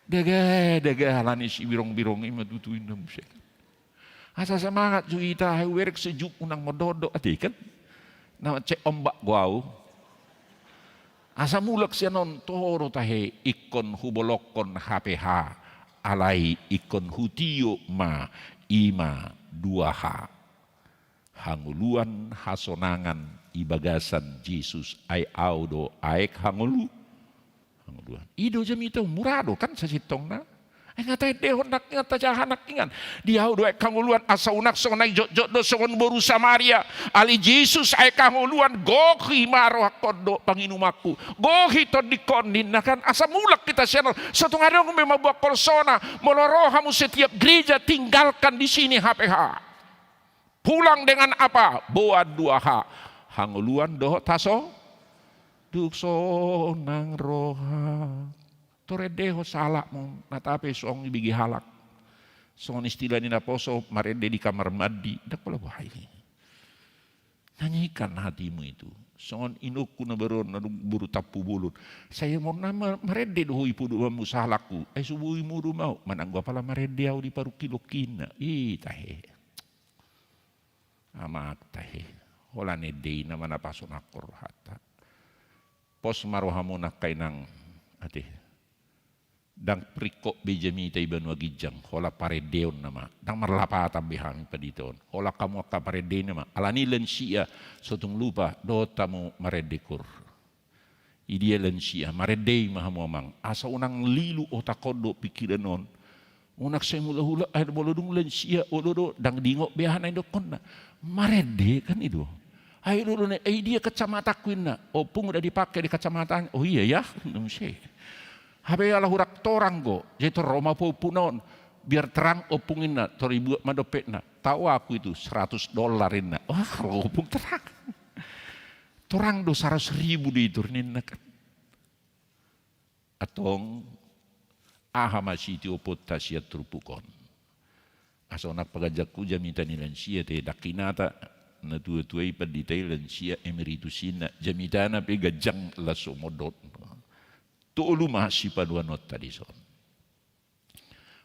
Daga, daga, alani si Birong-birong i ma tutu, inna muse. Asa semangat jo hita, ai hubereng sejuk, unang mondok-ondok ate kan. Na mansai ombak do au. Asa mulak sian on, toho do tahe, ingkon hubolongkon H P H, alai ingkon hutiop ma, ima dua H. Hangoluan, hasonangan, di bagasan Jesus, ai au do aek hangolu-, hangoluan. I do jamita, mura do kan sasintongna. Ai nga taendehon nangkingan, tajaha nangkingan. Di au do aek hangoluan, asa unang songon na dijotjot do songon boru Samaria. Alai Jesus aek hangoluan, gohi ma rohangkon dohot panginumanku. Gohi tondingkon ninna kan, asa mulak hita sian on. So tung adong be mamboan holsona, molo ro hamu setiap gereja, tinggalkan di sini H P H. Pulang dengan apa? Boan dua H. Hangoluan dohot haso-, dung sonang roha. Tor endehon sahalakmu, na tape songon i bege halak. Songon istilah ni naposo, marende di kamar mandi. Ndang pola boha i. Nyanyikan hatimu itu. Songon inongku na baru on, na dung boru Tampubolon. Sai amang na ma-, marende do ho i, podo ma musahalakku. Ai so boi modom au, manang do apala marende au di parungkilonki, inna. I tahe. Amang tahe. Holan ende i nama na pasonangkon rohanta. Pos ma rohamuna angka inang, ate. Ndang ringkot be jamita i banua ginjang, holan parendeon nama. Ndang marlapatan be hami pandita on. Holan hamu angka parende i nama. Alani lansia, so tung lupa, dohot hamu marende kur. Idia lansia, marende i ma hamu amang. Asa unang lilu otak on dohot pingkiran on. Unang sai mulak-ulak, ai molo dung lansia, olo do, ndang diingot be aha na nidokkonna. Marende kan i do. Ai olo do, ai dia kacamatanku, inna. Ompung udah dipakai di kacamatan. Oh iya ya, inna muse. Hape ala hurang torang do, jadi tor ro ma ompungna on. Biar terang ompung, inna, tor ibuat ma dompetna. Tahu aku itu, seratus dolar, inna. Wah, ro ompung terang. Torang do saratus ribu do i, tor ninna kan. Antong, aha ma sitiopon ta sian turpuk on? Asa unang paganjangku jamita ni lansia, te, ndang hinata na tua-tua i pandita i, lansia emeritus inna, jamitana pe ganjang las so mondot. Tolu ma sipaduanon ta dison.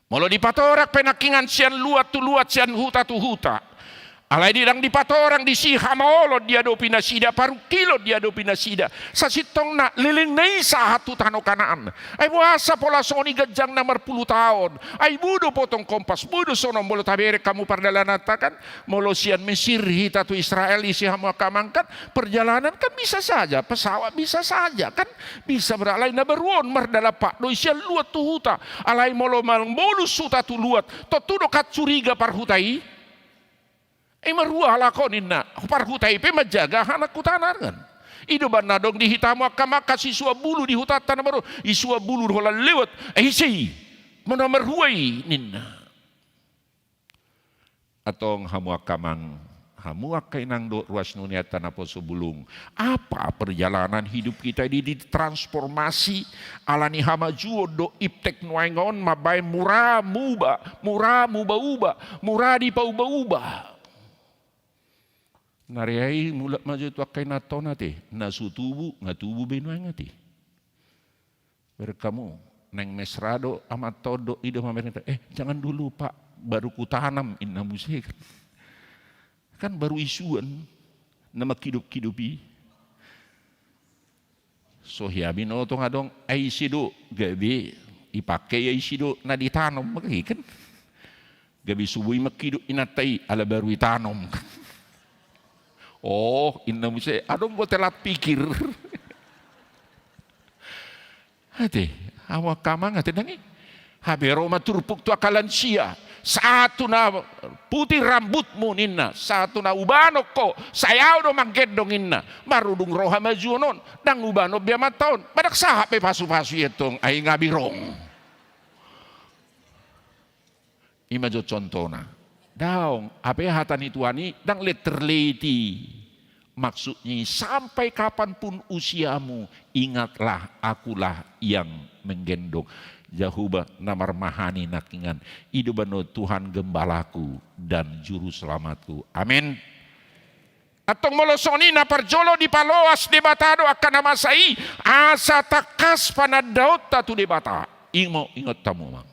Molo dipatorang pe nangkiningan sian luat tu luat, sian huta tu huta, alai ndang dipatorang disi hamaolon diadopi nasida, parungkilon diadopi nasida, sasintongna lelengna i sahat tu tano Kanaan. Ai boasa pola songon i ganjangna marpulu taon? Ai boi do potong kompas, boi do songon on. Molo tabereng hamu pardalananta kan, molo sian Mesir hita tu Israel, ise hamu angka amang kan, perjalanan kan bisa saja, pesawat bisa saja kan, bisa beralai. Na baru on mardalan pat do i sian luat tu huta. Alai molo mamolus huta tu luat, tontu do kan curiga parhuta i. I ma rua halak on, inna, parhuta i pe manjaga anak hutana kan. I do umbahen na adong di hita hamu angka amang, sisuan bulu di hutanta na baru on, isuan bulu do holan lewat. Ai ise i? Molo na marrua i, ninna. Antong hamu angka amang, hamu angka inang dohot ruas ni hurianta naposo bulung, apa perjalanan hidup kita ini ditransformasi alani hamajuon dohot iptek nuaeng on mambahen mura muba, mura muba-uba, mura dipauba-uba. Nari ai mulak ma jo tu angka inanta on, ate, na so tubu, nga tubu be nuaeng, ate. Bereng hamu, naeng mesra do amanta on dohot i, do mamereng, eh, jangan dulu, Pak, baru kutanam, inna muse kan. Kan baru isuan na mangkidop-kidop i. So hea binoto nga adong, ai ise do gabe ipake, ai ise do na ditanom, maka i kan. Gabe so boi mangkidop inanta i ala baru itanom. Oh, inna muse, adong do telat pikir. Ate, hamu angka amang, ate, ndang i. Hape ro ma turpuk tu angka lansia. Sahat tu na putih rambutmu, ninna. Sahat tu na hubanon ho, sai au do manggendong, inna. Baru dung ro hamajuon on, ndang hubanon be amanta on. Ba ndang sahat be pasu-pasu i antong, ai nga birong. I ma jo contohna. Daong, hape hata ni Tuhan i ndang letter leti. Maksudnya, sampai kapanpun usiamu, ingatlah, Akulah yang menggendong. Jahowa na marmahani nangkiningan. I do umbahen on, Tuhan gembalaku dan juru selamatku. Amin. Antong molo songon i, na parjolo dipaloas Debata do angka na masa i, asa tangkas panandaonta tu Debata. Ingot, ingot hamu, amang.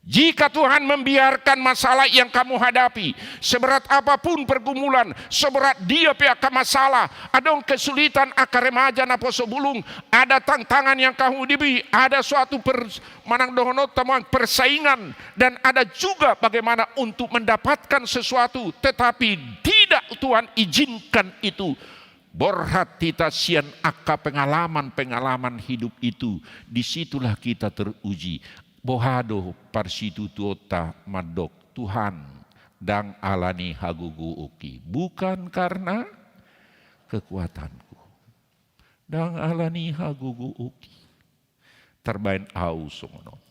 Jika Tuhan membiarkan masalah yang kamu hadapi, seberat apapun pergumulan, seberat dia pe angka masalah, adong kesulitan angka remaja naposo bulung, ada tantangan yang kamu hadapi, ada suatu per-, manang dohononta ma persaingan, dan ada juga bagaimana untuk mendapatkan sesuatu, tetapi tidak Tuhan izinkan itu. Borhat hita sian angka pengalaman-pengalaman hidup itu, di situlah kita teruji. Boha do parsitutuonta mandok, Tuhan, ndang alani hagogoonki, bukan karena kekuatanku. Ndang alani hagogoonki tarbaen au songon on.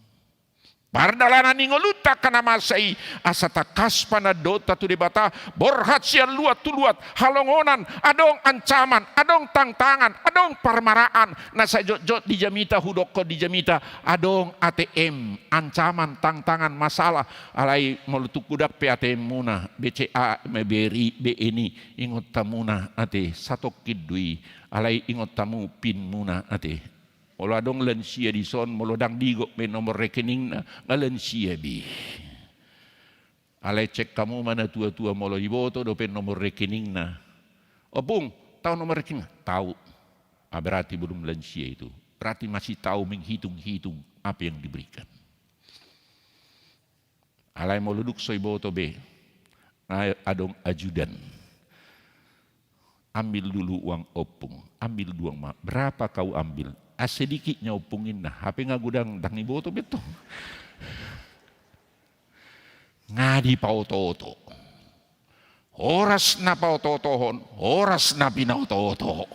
Pardalanan ni ngolunta angka na masa i, asa tangkas panandaonta tu Debata, borhat sian luat tu luat, halongonan, adong ancaman, adong tangtangan, adong parmaraan, na sai jotjot di jamita, hudokkon di jamita, adong A T M, ancaman, tangtangan, masalah, alai molo tung hudok pe A T M muna, B C A, B R I, B N I, ingot hamuna ate, satongkin do i, alai ingot hamu pin muna ate. Molo adong lansia dison, molo ndang diingot be nomor rekeningna, nga lansia be. Alai cek hamu ma na tua-tua, molo diboto dope nomor rekeningna. "Ompung, tau nomor rekeningna?" "Tau." Ah, berarti belum lansia itu. Berarti masih tahu menghitung-hitung apa yang diberikan. Alai molo dung so diboto be, nga adong ajudan. "Ambil dulu uang ompung, ambil dulu uang ma." "Berapa kau ambil?" "Ah, sedikitnya ompung," ninna. Hape nga godang, ndang diboto be tong. Nga dipaoto-oto. Horas na paoto-otohon, horas na pinaoto-oto.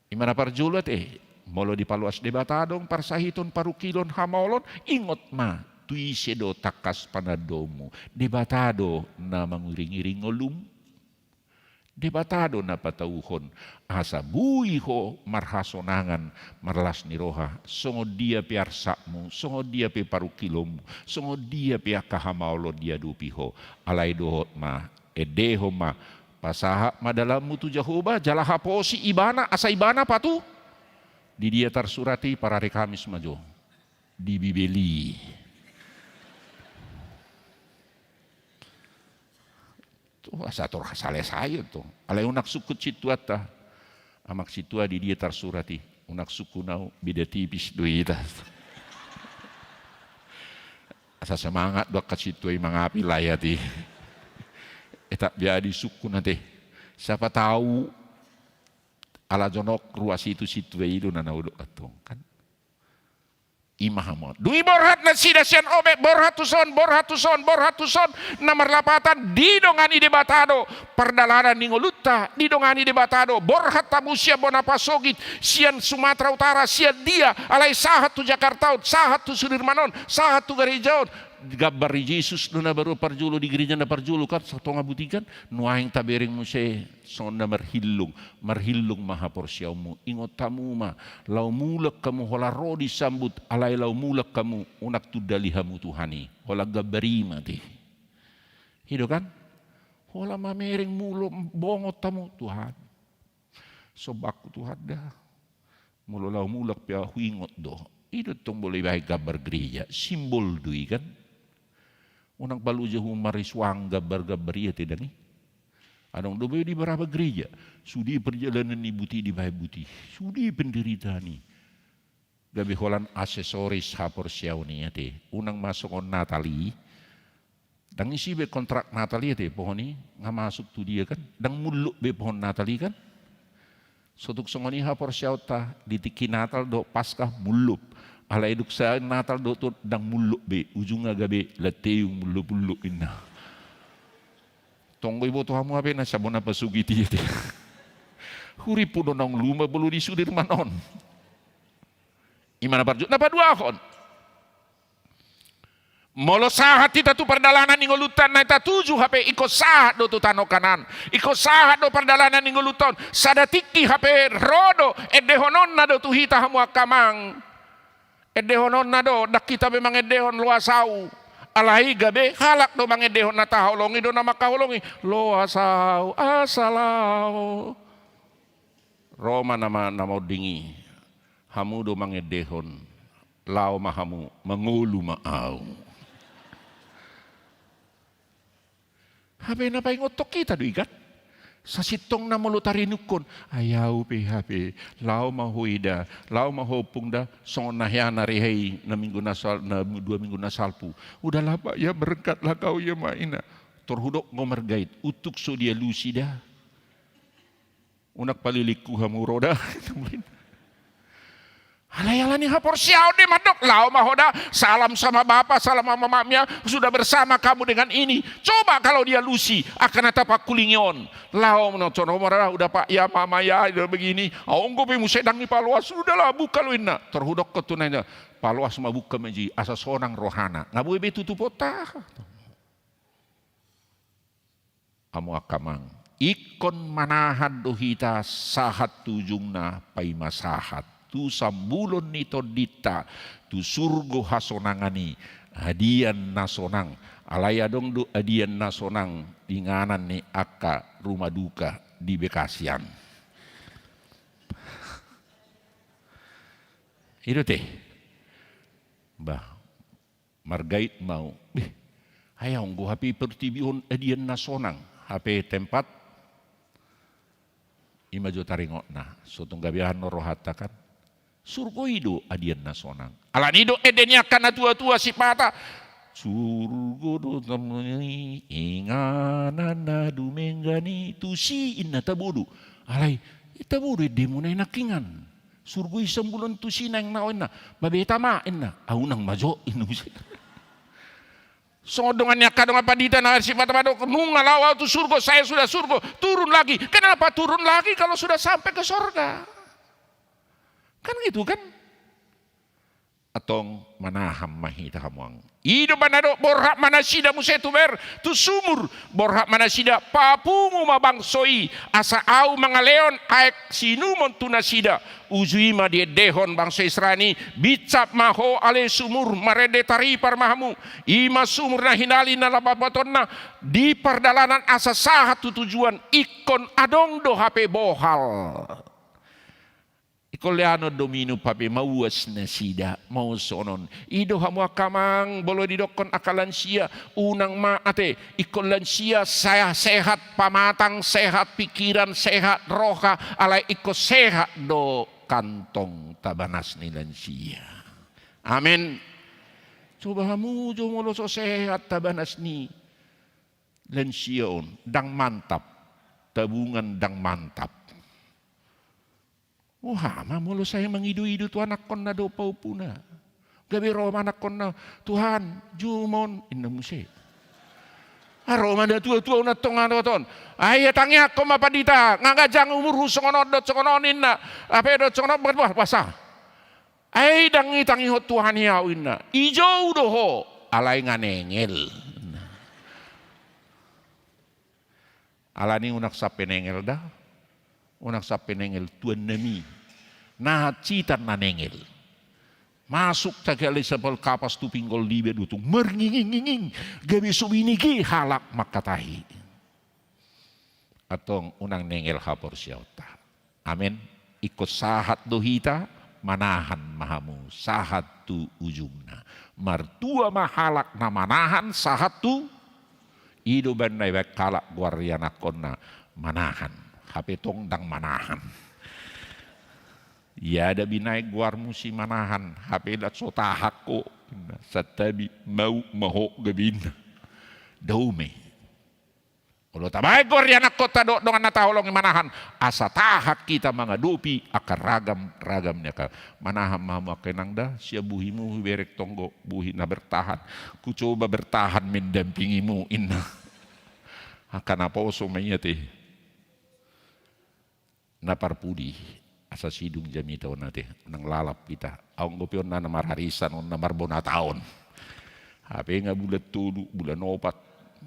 I ma na parjolo ate, molo dipaloas Debata do parsahithon, parungkilon, hamaolon, ingot ma, tu ise do tangkas panandaonmu? Debata do na mangiring-iring ngolum. Debata do na patauhon, asa boi ho marhasonangan, marlas ni roha, songon dia pe arsakmu, songon dia pe parungkilonmu, songon dia pe angka hamaolon diadopi ho. Alai dohot ma, endehon ma, pasahat ma dalanmu tu Jahowa, jala haposi Ibana, asa Ibana patu. Di dia tarsurat i? Parari Kamis ma jo. Di Bibel i. Tu asa tor hasalesaion tu. Alai unang sungkun sintuanta. Amang sintua, di dia tarsurat i? Unang sungkun au, beda tipis do hita. Asa semangat do angka sintua i mangapi layat i. Etap biadi sungkun ate. Siapa tahu ala jonok ruas i tu sintua i do na naudok antong, kan. I ma hamu. Dung i borhat nasida sian ope, borhat tu son, borhat tu son, borhat tu son, na marlapatan didongani Debata do pardalanan ni ngolunta, didongani Debata do borhat hamu sian bona pasogit, sian Sumatera Utara, sian dia, alai sahat tu Jakarta on, sahat tu Sudirman on, sahat tu gareja on. Gambar ni Jesus do na baru parjolo di gereja na parjolo kan, satonga buti kan, nuaeng tabereng muse songon na marhillung, marhillung ma haporseaonmu. Ingot hamu ma, laho mulak hamu holan ro disambut, alai laho mulak hamu, unang tundali hamu Tuhan i. Holan gambar i ma ate. I do kan? Holan mamereng mulak, bongot hamu, Tuhan. Sombangku Tuhan da. Molo laho mulak pe ahu, huingot do. I do tong molo dibahen gambar gereja, simbol do i kan. Unang paloja hamu marisuang gambar-gambar i ate, dang i. Adong do be di beberapa gereja, sude perjalanan ni buti dibahen buti, sude penderitaan i. Gabe holan aksesoris haporseaon i ate. Unang ma songon Natal i. Dang isi be kontrak Natal i ate, pohon i nga masuk tu dia kan. Dang mulluk be pohon Natal i kan. So tung songon i haporseaonta, di tingki Natal dohot Paskah mulluk. Alai dung sae Natal dohot tu on dang mulluk be, ujungna gabe lanteung mulluk-mulluk inna. Tong do iboto hamu hape na sian bona pasogit i ate. Hurippu do naung luma molo di Sudirman on. I ma na parjolo. Na paduahon. Molo sahat hita tu pardalanan ni ngolunta na tatuju hape, ingkon sahat do tu tano Kanaan. Ingkon sahat do pardalanan ni ngolunta on. Sada tingki hape ro do, endehononna do tu hita hamu angka amang. Endehononna do, ndang hita be mangendehon loas au. Alai gabe halak do mangendehon, na taholongi do na mangkaholongi. Loas au, asa laho. Ro ma nama na monding i. Hamu do mangendehon, laho ma hamu, mangolu ma au. Hape na paingothon hita do i kan. Sasintongna molo tarinungkon, ai au pe hape, laho ma ho eda, laho ma ho ompung da, songon na hea na rehe i, na minggu na sal-, na dua minggu na salpu. Udah lah Pak ya, berangkatlah kau ya Mak, ina. Tor hudok do margait, untung so dialusi da. Unang palilingku hamu roda. Alai ala ni haporseaon do i mandok, laho ma ho da, salam sama bapa, salam sama mamanya, sudah bersama kamu dengan ini. Coba kalau dialusi angka na tapangkulingi on. Laho ma ho, coba, udah pak ya, mama ya, udah begini. Anggo pe muse ndang dipaloas, sudahlah buka lu inna. Tor hudokkon tu na inna, paloas ma, buka ma jo i, asa sonang rohana. Nga boi be tutupon ta. Hamu angka amang, ingkon manahan do hita sahat tu ujungna, paima sahat tu sambulon ni tondinta, tu surgo hasonangan i, adian na sonang. Alai adong do adian na sonang di inganan ni angka ruma duka di Bekasi an. I do te. Bah, margait ma au. Beh, ai anggo hape portibi on adian na sonang, hape tempat, i ma jo taringotna, so tung gabe aha rohanta kan. Surgo i do adian na sonang. Ala ni didok ende ni angka na tua-tua sipata, surgo do tano i, inganan na dumenggan i, tusi inna tabo do. Alai, tabo do endemuna i nangkingan. Surgo i sambulon tusi naeng na on inna. Babeta ma inna. Au nang ma jo inna muse. Songon dongan ni angka dongan pandita na sipata mandok, nunga laho au tu surgo, saya sudah surgo, turun lagi. Kenapa turun lagi kalau sudah sampai ke sorga? Kan gitu kan? Antong manahan ma hita hamu amang. I do umbahen na didok, borhat ma nasida muse tu ber, tu sumur, borhat ma nasida, papungu ma bangso i, asa au mangalehon aek siinumon tu nasida. Uju i ma diendehon bangso Israel i, binsat ma ho ale sumur, marende taripar ma hamu. I ma sumur na hinali na lambatonna di pardalanan asa sahat tu tujuan, ingkon adong do hape bohal. Ingkon lehonon do minum hape mauas nasida, mau songon on. I do hamu angka amang, molo didokkon angka lansia, unang ma ate, ingkon lansia, saya sehat pamatang, sehat pikiran, sehat roha, alai ingkon sehat do kantong tabanas ni lansia. Amen. Coba hamu jo molo so sehat tabanas ni lansia on, ndang mantap, tabungan ndang mantap. Boha ma molo sai mangido-ido tu anakkonna dohot pahompuna. Gabe ro ma anakkonna, Tuhan, jumon, inna muse. Ah, ro ma na tua-tua on antong, anakkon. Ai tangiangkon ma pandita, nga ganjang umurhu songon on dohot songon on inna. Hape dohot songon on, bah, bah, basa. Ai ndang itangihon Tuhan i au inna. Ijou do ho, alai nga nengel. Ala ni unang sampe nengel da. Unang sampe nengel tuan nami. Na hansitan na nengel. Masuk cakali sapal kapas tu pinggol libe dutung. Marnginging-nginging. Gabe so binege halak mangkatai. Antong unang nengel haporseaonta. Amen. Ingkon sahat do hita, manahan ma hamu sahat tu ujungna. Martua ma halak na manahan sahat tu, i do umbahen na ibaen halak goar ianakkonna manahan. Hape tong ndang manahan. Ia da binaen goarmu si manahan, hape da so tahan ho. Santabi, mau ma ho gabe inna. Dao ma i. Olo tabaen goar ianakkonta dohot dongan na taholongi manahan, asa tahan hita mangadopi angka ragam-ragam ni angka. Manahan ma hamu angka inang da, sian bohimu huberek tonggo, bohi na bertahan. Ku coba bertahan mendampingimu, inna. Angka naposo ma i ate. Na parpudi, asa sidung jamita on ate, unang lalap hita. Anggo pe on na mararisan on na marbonataon. Hape nga bulan tolu, bulan opat,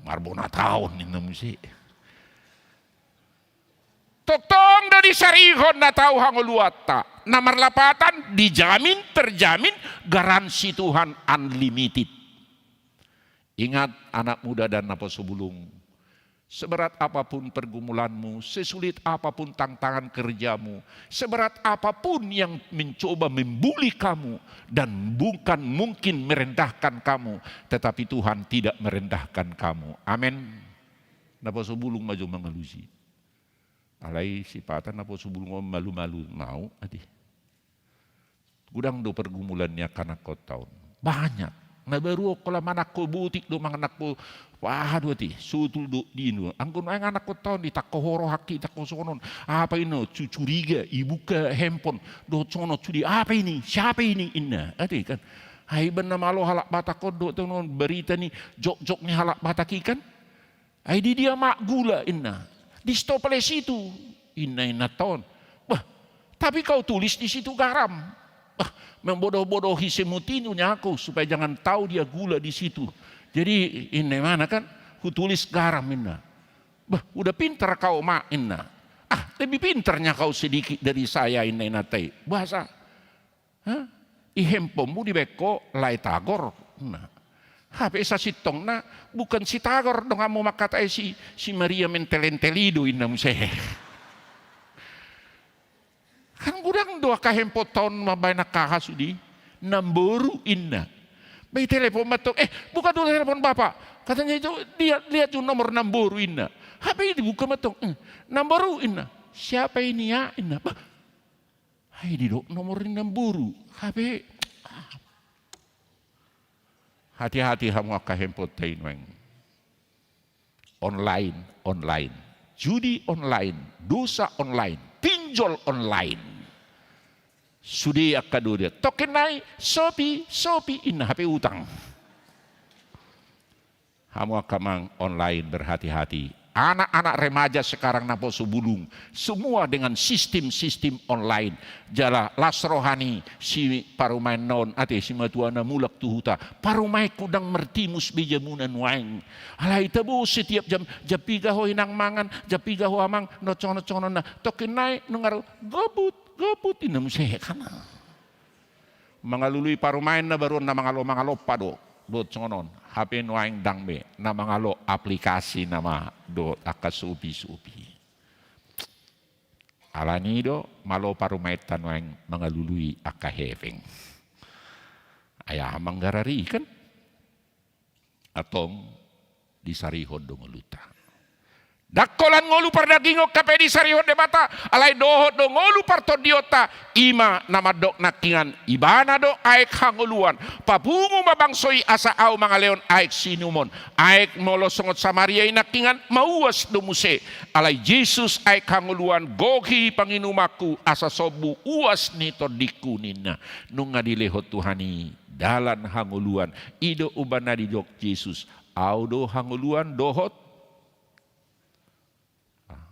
marbonataon ninna muse. Tongtong do disarihon na tau hangoluanta. Na marlapatan dijamin, terjamin, garansi Tuhan unlimited. Ingat anak muda dan naposo bulung, seberat apapun pergumulanmu, sesulit apapun tantangan kerjamu, seberat apapun yang mencoba membuli kamu dan bukan mungkin merendahkan kamu, tetapi Tuhan tidak merendahkan kamu. Amen. Naposo bulung ma jo mangalusi. Alai sipata naposo bulung on malu-malu, mau ate. Godang do pergumulan ni angka anakkonta on. Banyak. Na baru on holan manangko botik do, manangko aha do ate, sotul do di inu. Anggo nuaeng anakkonta on, ditangko ho rohangki, ditangko songon on. Apa ino, cu-, curiga, ibuka handphone, dohot songon on, curiga, "Apa ini? Siapa ini?" inna. Ate kan. Ai baen na malo halak Batak on, dohot songon on, berita ni, jokjok ni halak Batak i kan. Ai di dia ma gula inna. Di stoples itu inna, inanta on. Bah, tapi kau tulis di situ garam. Bah, membodoh-bodohi semut itu, nya aku, supaya jangan tahu dia gula di situ. Jadi inna imana kan, hutulis garam inna. Bah, udah pintar kau, Mak, inna. Ah, lebih pintarnya kau sedikit dari saya, inna inanta i. Bahasa Ha? I handphonemu dibaen ho lae Tagor. Nah. Hape sasintongna bukan si Tagor donganmu mangkatai si, si Maria mentel-entel i do inna muse. Kan godang do angka handphoneta on mambaen angka aha sude i. Namboru inna. Bah, itelepon mantong, "Eh, buka dulu telepon Bapak." Katanya itu, "Lihat, lihat dulu nomor namboru," inna. Hape dibuka mantong, "Eh, namboru," inna. "Siapa ini ya?" inna. Bah, ai didok nomor ni namboru. Hape, hati-hati hamu angka handphoneta i nuaeng. Online, online. Judi online, dosa online, pinjol online. Sude angka dua dia. Tongkin nai, Shopee, Shopee, inna, hape utang. Hamu angka amang, online, berhati-hati. Anak-anak remaja sekarang naposo bulung, semua dengan sistem-sistem online. Jala las roha ni si parumaenna on, ate, simatuana mulak tu huta. "Parumaenku, ndang martimus be jamuna nuaeng. Alai tabo setiap jam, jam piga ho inang mangan, jam piga ho amang," dohot songon on, songon on na. Tongkin nai nunga ro, "Gobut, gobut," inna muse kan. Mangalului parumaen na baru on na mangalo-mangalo pa do, dohot songon on. Hape nuaeng ndang be, na mangalo aplikasi nama dohot angka Shopee-Shopee. Alani do, malo parumaenta nuaeng mangalului angka hepeng. Ai aha manggarar i kan? Antong disarihon do ngolunta. Ndang holan ngolu pardagingon hape disarihon Debata, alai dohot do ngolu partondionta, i ma na mandok nangkiningan, Ibana do aek hangoluan. Papungu ma bangso i asa ahu mangalehon aek siinumon. Aek molo songon Samaria i nangkiningan, mauas do muse. Alai Jesus aek hangoluan, gohi panginumanku asa sombu uas ni tondingku, ninna. Nunga dilehon Tuhan i dalan hangoluan. I do umbahen na didok Jesus, Ahu do hangoluan dohot. Ah.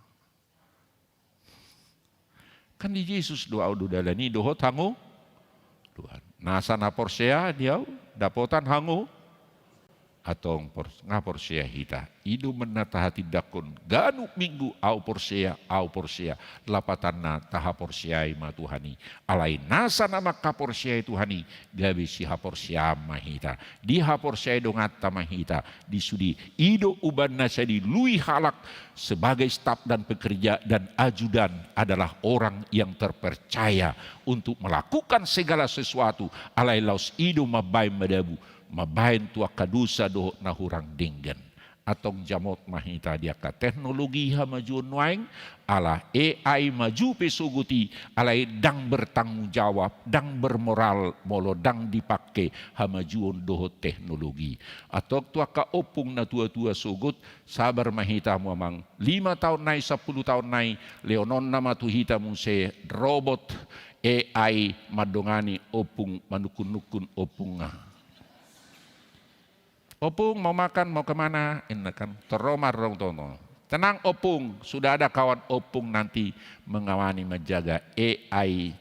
Kan di Jesus do, Ahu do dalan i dohot hangoluan. Nasa na porsea di Ahu, dapotan hango-, Antong pors-, nga porsea hita. I do umbahen na tahatindangkon ganup minggu, Ahu porsea, Ahu porsea. Lapatanna tahaporseai ma Tuhan i. Alai nasa na mangkaporseai Tuhan i, gabe sihaporseaan ma hita. Dihaporseai donganta ma hita. Di sude i do umbahen na sai dilului halak sebagai staf dan pekerja dan ajudan adalah orang yang terpercaya untuk melakukan segala sesuatu. Alai laos i do mambaen madabu. Mambaen tu angka dosa dohot na hurang denggan. Antong jamot ma hita di angka teknologi hamajuon nuaeng, ala A I maju pe sogot i, alai ndang bertanggung jawab, ndang bermoral, molo ndang dipake hamajuon dohot teknologi. Antong tu angka ompung na tua-tua sogot, sabar ma hita hamu amang, lima taon nai, sampulu taon nai, lehononna ma tu hita muse robot A I mandongani ompung, manungkun-nungkun ompung. Ompung, mau makan, mau kemana? Inna kan, torro ma roham, tongon. Tenang, Ompung, sudah ada kawan Ompung nanti mengawani, menjaga, A I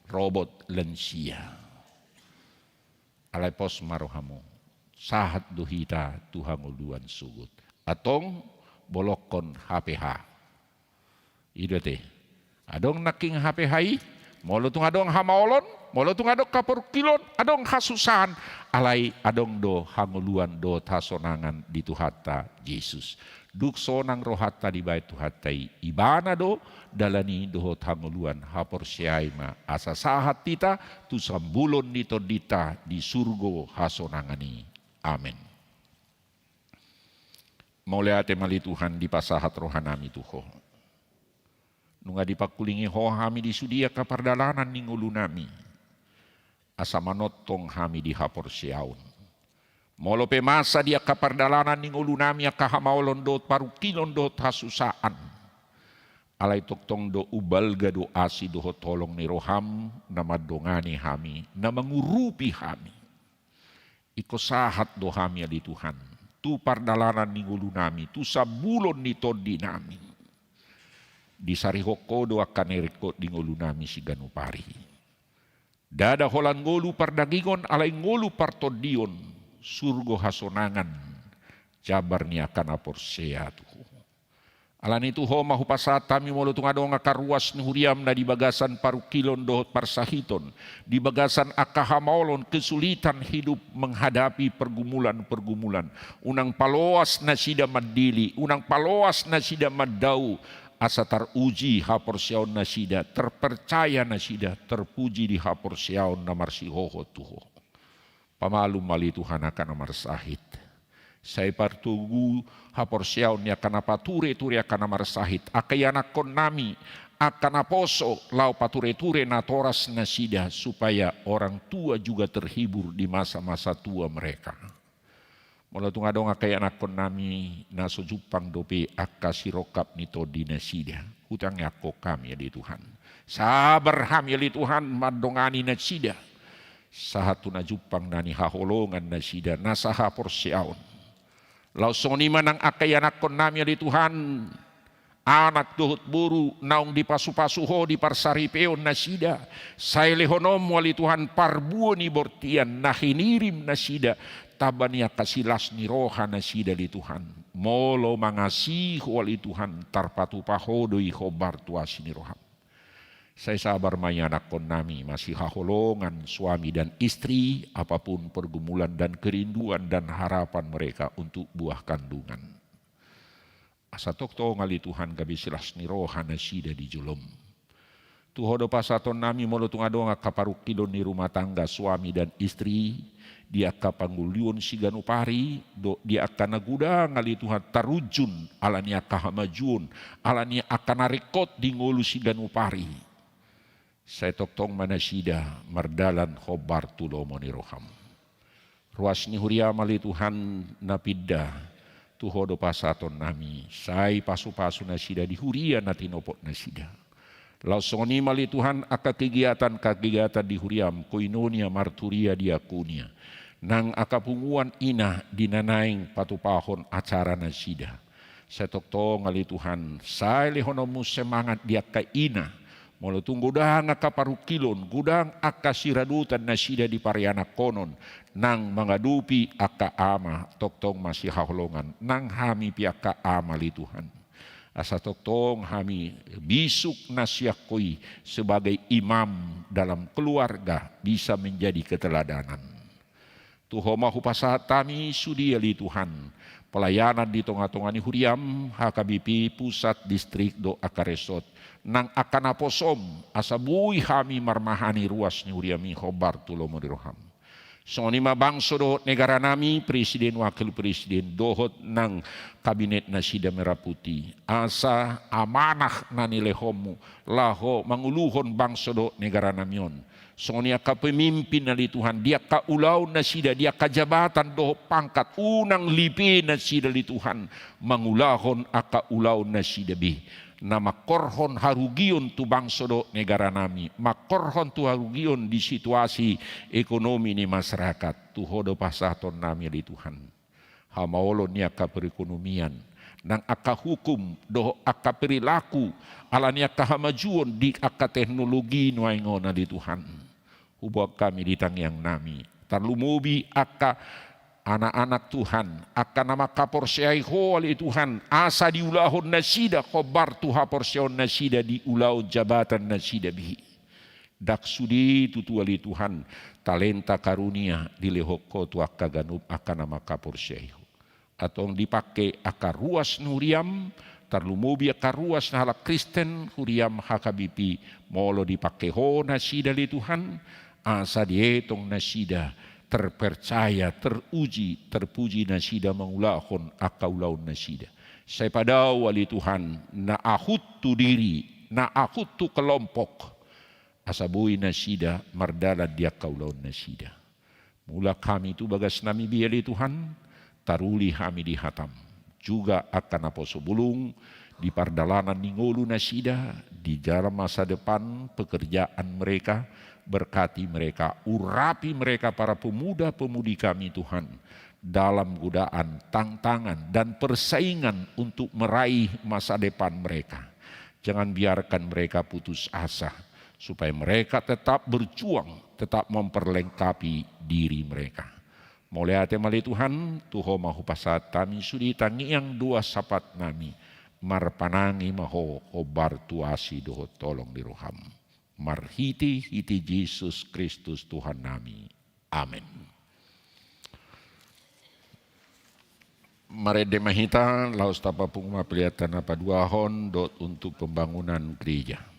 robot lansia. Alai pos ma rohamu, sahat do hita tu hangoluan sogot. Antong bolongkon H P H. I do ate. Adong nangkin H P H i, molo tung adong hamaolon, molo tung adong haporungkilon, adong hasusahan, alai adong do hangoluan dohot hasonangan di Tuhanta Jesus. Dung sonang rohanta dibaen Tuhanta i, Ibana do dalan i dohot hangoluan, haporseai ma asa sahat hita tu sambulon ni tondinta di surgo hasonangan i. Amen. Mauliate ma ale Tuhan, dipasahat rohanami tu Ho. Nunga dipangkulingi Ho hami di sude angka pardalanan ni ngolunami, asa manongtong hami di haporseaon. Molo pe masa di angka pardalanan ni ngolunami angka hamaolon dohot parungkilon dohot hasusaan, alai tongtong do umbalga do asi dohot holong ni roham na mandongani hami, na mangurupi hami. Ingkon sahat do hami ale Tuhan, tu pardalanan ni ngolunami, tu sambulon ni tondinami. Disarihon Ho do angka na ringkot di ngolunami siganup ari. Ndada holan ngolu pardagingon, alai ngolu partondion, surgo hasonangan, jambar ni angka na porsea tu Ho. Alani i tu Ho ma hupasahat hami molo tung adong angka ruas ni huriam na di bagasan parungkilon dohot parsahiton, di bagasan angka hamaolon, kesulitan hidup menghadapi pergumulan-pergumulan. Unang paloas nasida mandili, unang paloas nasida mandao, asa taruji haporseaon nasida, terpercaya nasida, terpuji di haporseaon na marsihohot tu Ho. Pamalum ma ale Tuhan angka na marsahit. Sai partogu haporseaon ni angka na pature-ture angka na marsahit, angka ianakkonnami, angka naposo, laho pature-ture natoras nasida, supaya orang tua juga terhibur di masa-masa tua mereka. Molo tung adong angka ianakkonnami na so jumpang dope angka sirongkap ni tondi nasida, hutangiangkon hami ale Tuhan. Sabar hami ale Tuhan mandongani nasida. Sahat tu na jumpang na nihaholongan nasida, na sahaporseaon. Laos songon i ma nang angka ianakkonnami ale Tuhan, anak dohot boru naung dipasu-pasu Ho di parsaripeon nasida, sai lehononmu ale Tuhan parbuo ni bortian na hinirim nasida, tamba ni angka silas ni roha nasida ale Tuhan. Molo mangasi Ho ale Tuhan, tarpatupa Ho do i hombar tu asi ni roham. Sai sabar ma ianakkonnami masihaholongan suami dan istri, apapun pergumulan dan kerinduan dan harapan mereka untuk buah kandungan. Asa tongtong ale Tuhan gabe silas ni roha nasida di jolom. Tu Ho do pasahatonnami molo tung adong angka parungkilon ni rumah tangga suami dan istri, di angka pangoluon siganup ari, dohot di angka na godang ale Tuhan tarunjun, ala ni angka hamajuon, ala ni angka na ringkot di ngolu siganup ari. Sai tongtong ma nasida mardalan hombar tu lomo ni roham. Ruas ni huriam ale Tuhan na pinda, tu Ho do pasahatonnami, sai pasu-pasu nasida di huria na tinopot nasida. Laos songon i ma ale Tuhan angka kegiatan-kegiatan di huriam, koinonia, marturia, diakonia. Nang angka punguan ina di na naeng patupahon acara nasida. Sai tongtong ale Tuhan, sai lehononmu semangat di angka ina. Molo tung godang angka parungkilon, godang angka siradotan nasida di parianakkonon, nang mangadopi angka ama, tongtong masihaholongan, nang hami pe angka ama ale Tuhan. Asa tongtong hami bisuk na sian Ho i sebagai imam dalam keluarga bisa menjadi keteladanan. Tu Ho ma hupasahat hami sude ale Tuhan, pelayanan di tonga-tonga ni huriam, H K B P pusat, distrik dohot angka resort, nang angka naposom, asa boi hami marmahani ruas ni huriam i hombar tu lomo ni roham. Songon i ma bangso dohot negaranami, presiden, wakil presiden, dohot nang kabinet nasida merah putih. Asa amanah na nilehonmu, laho manguluhon bangso dohot negaranami on. Songon i angka pemimpin ale Tuhan, di angka ulaon nasida, di angka jabatan dohot pangkat, unang lipe nasida ale Tuhan, mangulahon angka ulaon nasida be. Na mangkorhon harugion tu bangso dohot negaranami, mangkorhon tu harugion di situasi ekonomi ni masyarakat, tu Ho do pasahatonnami ale Tuhan. Hamaolon ni angka perekonomian, nang angka hukum, dohot angka perilaku, ala ni angka hamajuon di angka teknologi nuaeng on ale Tuhan. Huboan hami di tangiangnami, tarlumobi angka anak-anak Tuhan, angka na mangkaporseai Ho ale Tuhan, asa diulahon nasida hombar tu haporseaon nasida di ulaon jabatan nasida be. Ndang sude tutu ale Tuhan, talenta karunia dilehon Ho tu angka ganup angka na mangkaporseai Ho. Antong dipangke angka ruas ni huriam, tarlumobi angka ruas ni halak Kristen, huriam H K B P, molo dipangke Ho nasida ale Tuhan, asa dietong nasida terpercaya, teruji, terpuji nasida mangulahon angka ulaon nasida. Sai padao ale Tuhan, na ahut tu diri, na ahut tu kelompok, asa boi nasida mardalan di angka ulaon nasida. Mulak hami tu bagas nami biar i Tuhan, taruli hami di hatam. Juga angka naposo bulung, di pardalanan ni ngolu nasida, di dalam masa depan pekerjaan mereka, berkati mereka, urapi mereka para pemuda-pemudi kami Tuhan, dalam godaan, tantangan, dan persaingan untuk meraih masa depan mereka. Jangan biarkan mereka putus asa, supaya mereka tetap berjuang, tetap memperlengkapi diri mereka. Mauliate ma ale Tuhan, tu Ho ma hupasahat hami sude tangiang dohot sapat nami, marpanangi ma Ho, hombar tu asi dohot holong ni roham. Marhitehite Jesus Kristus Tuhan nami. Amen. Marende ma hita, laos tapapungu ma pelean na paduahon dohot untuk pembangunan gereja.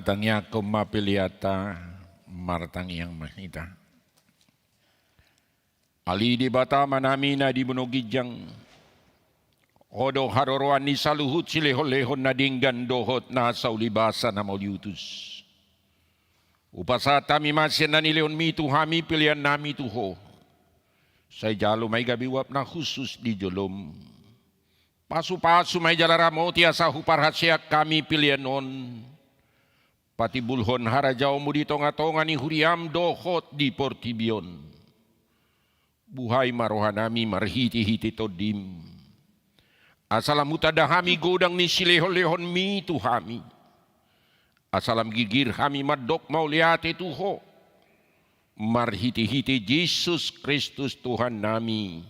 Tangiangkon ma peleanta, martangiang ma hita. Ale Debata Amanami na di banua ginjang, Ho do haroroan ni saluhut silehonlehon na denggan dohot nasa ulibasa na mauliutus. Hupasahat hami ma sian na nilehonMi tu hami peleannami tu Ho. Sai jalo ma i gabe uap na hushus di joloM. Pasupasu ma i jala ramoti asa huparhaseang hami pelean on. Patimbulhon harajaonMu di tongatonga ni huriaM dohot di portibi on. Buhai ma rohanami marhitehite TondiM. Asa lam hutanda hami godang ni silehonlehonMi tu hami. Asa lam girgir hami mandok mauliate tu Ho. Marhitehite Jesus Kristus Tuhannami.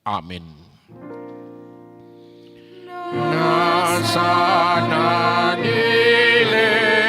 Amen. Nasa na nilehon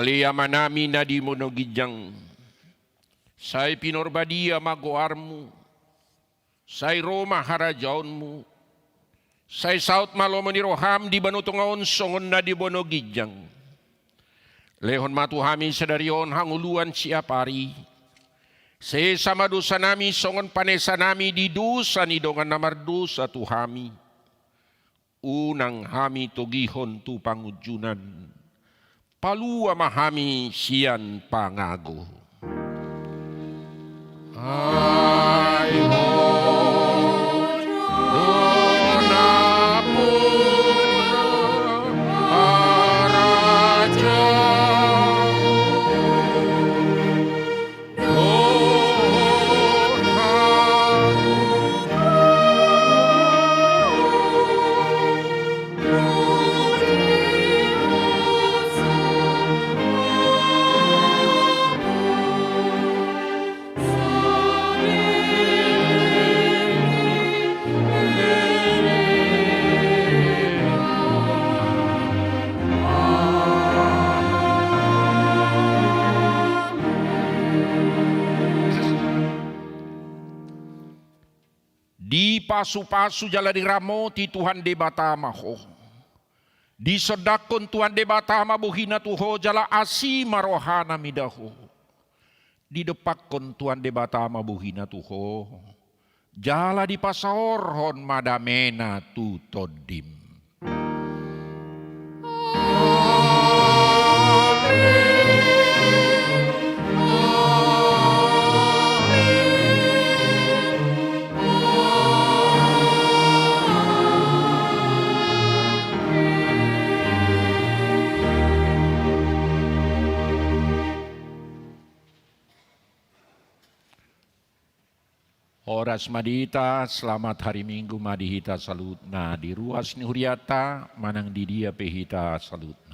Ale Amanami na di banua ginjang, sai pinarbadia ma goarMu, sai ro ma harajaonMu, sai saut ma lomo ni rohaM di banua tonga on songon na di banua ginjang. Lehon ma tu hami sadari on hangoluan siapari. Sesa ma dosanami songon panesanami di dosa ni dongan na mardosa tu hami. Unang hami togihon tu pangunjunan. Palua ma hami sian pangago. Ai Ho do nampuna harajaon dohot hamu. Dipasupasu jala diramoti Tuhan Debata ma ho. Disondangkon Tuhan Debata ma bohina tu ho jala asi ma rohana mida ho. Didompakkon Tuhan Debata ma bohina tu ho jala dipasaorhon ma damena tu tondim. Horas ma di hita, selamat hari Minggu ma di hita saluhutna, di ruas ni hurianta manang di dia pe hita saluhutna.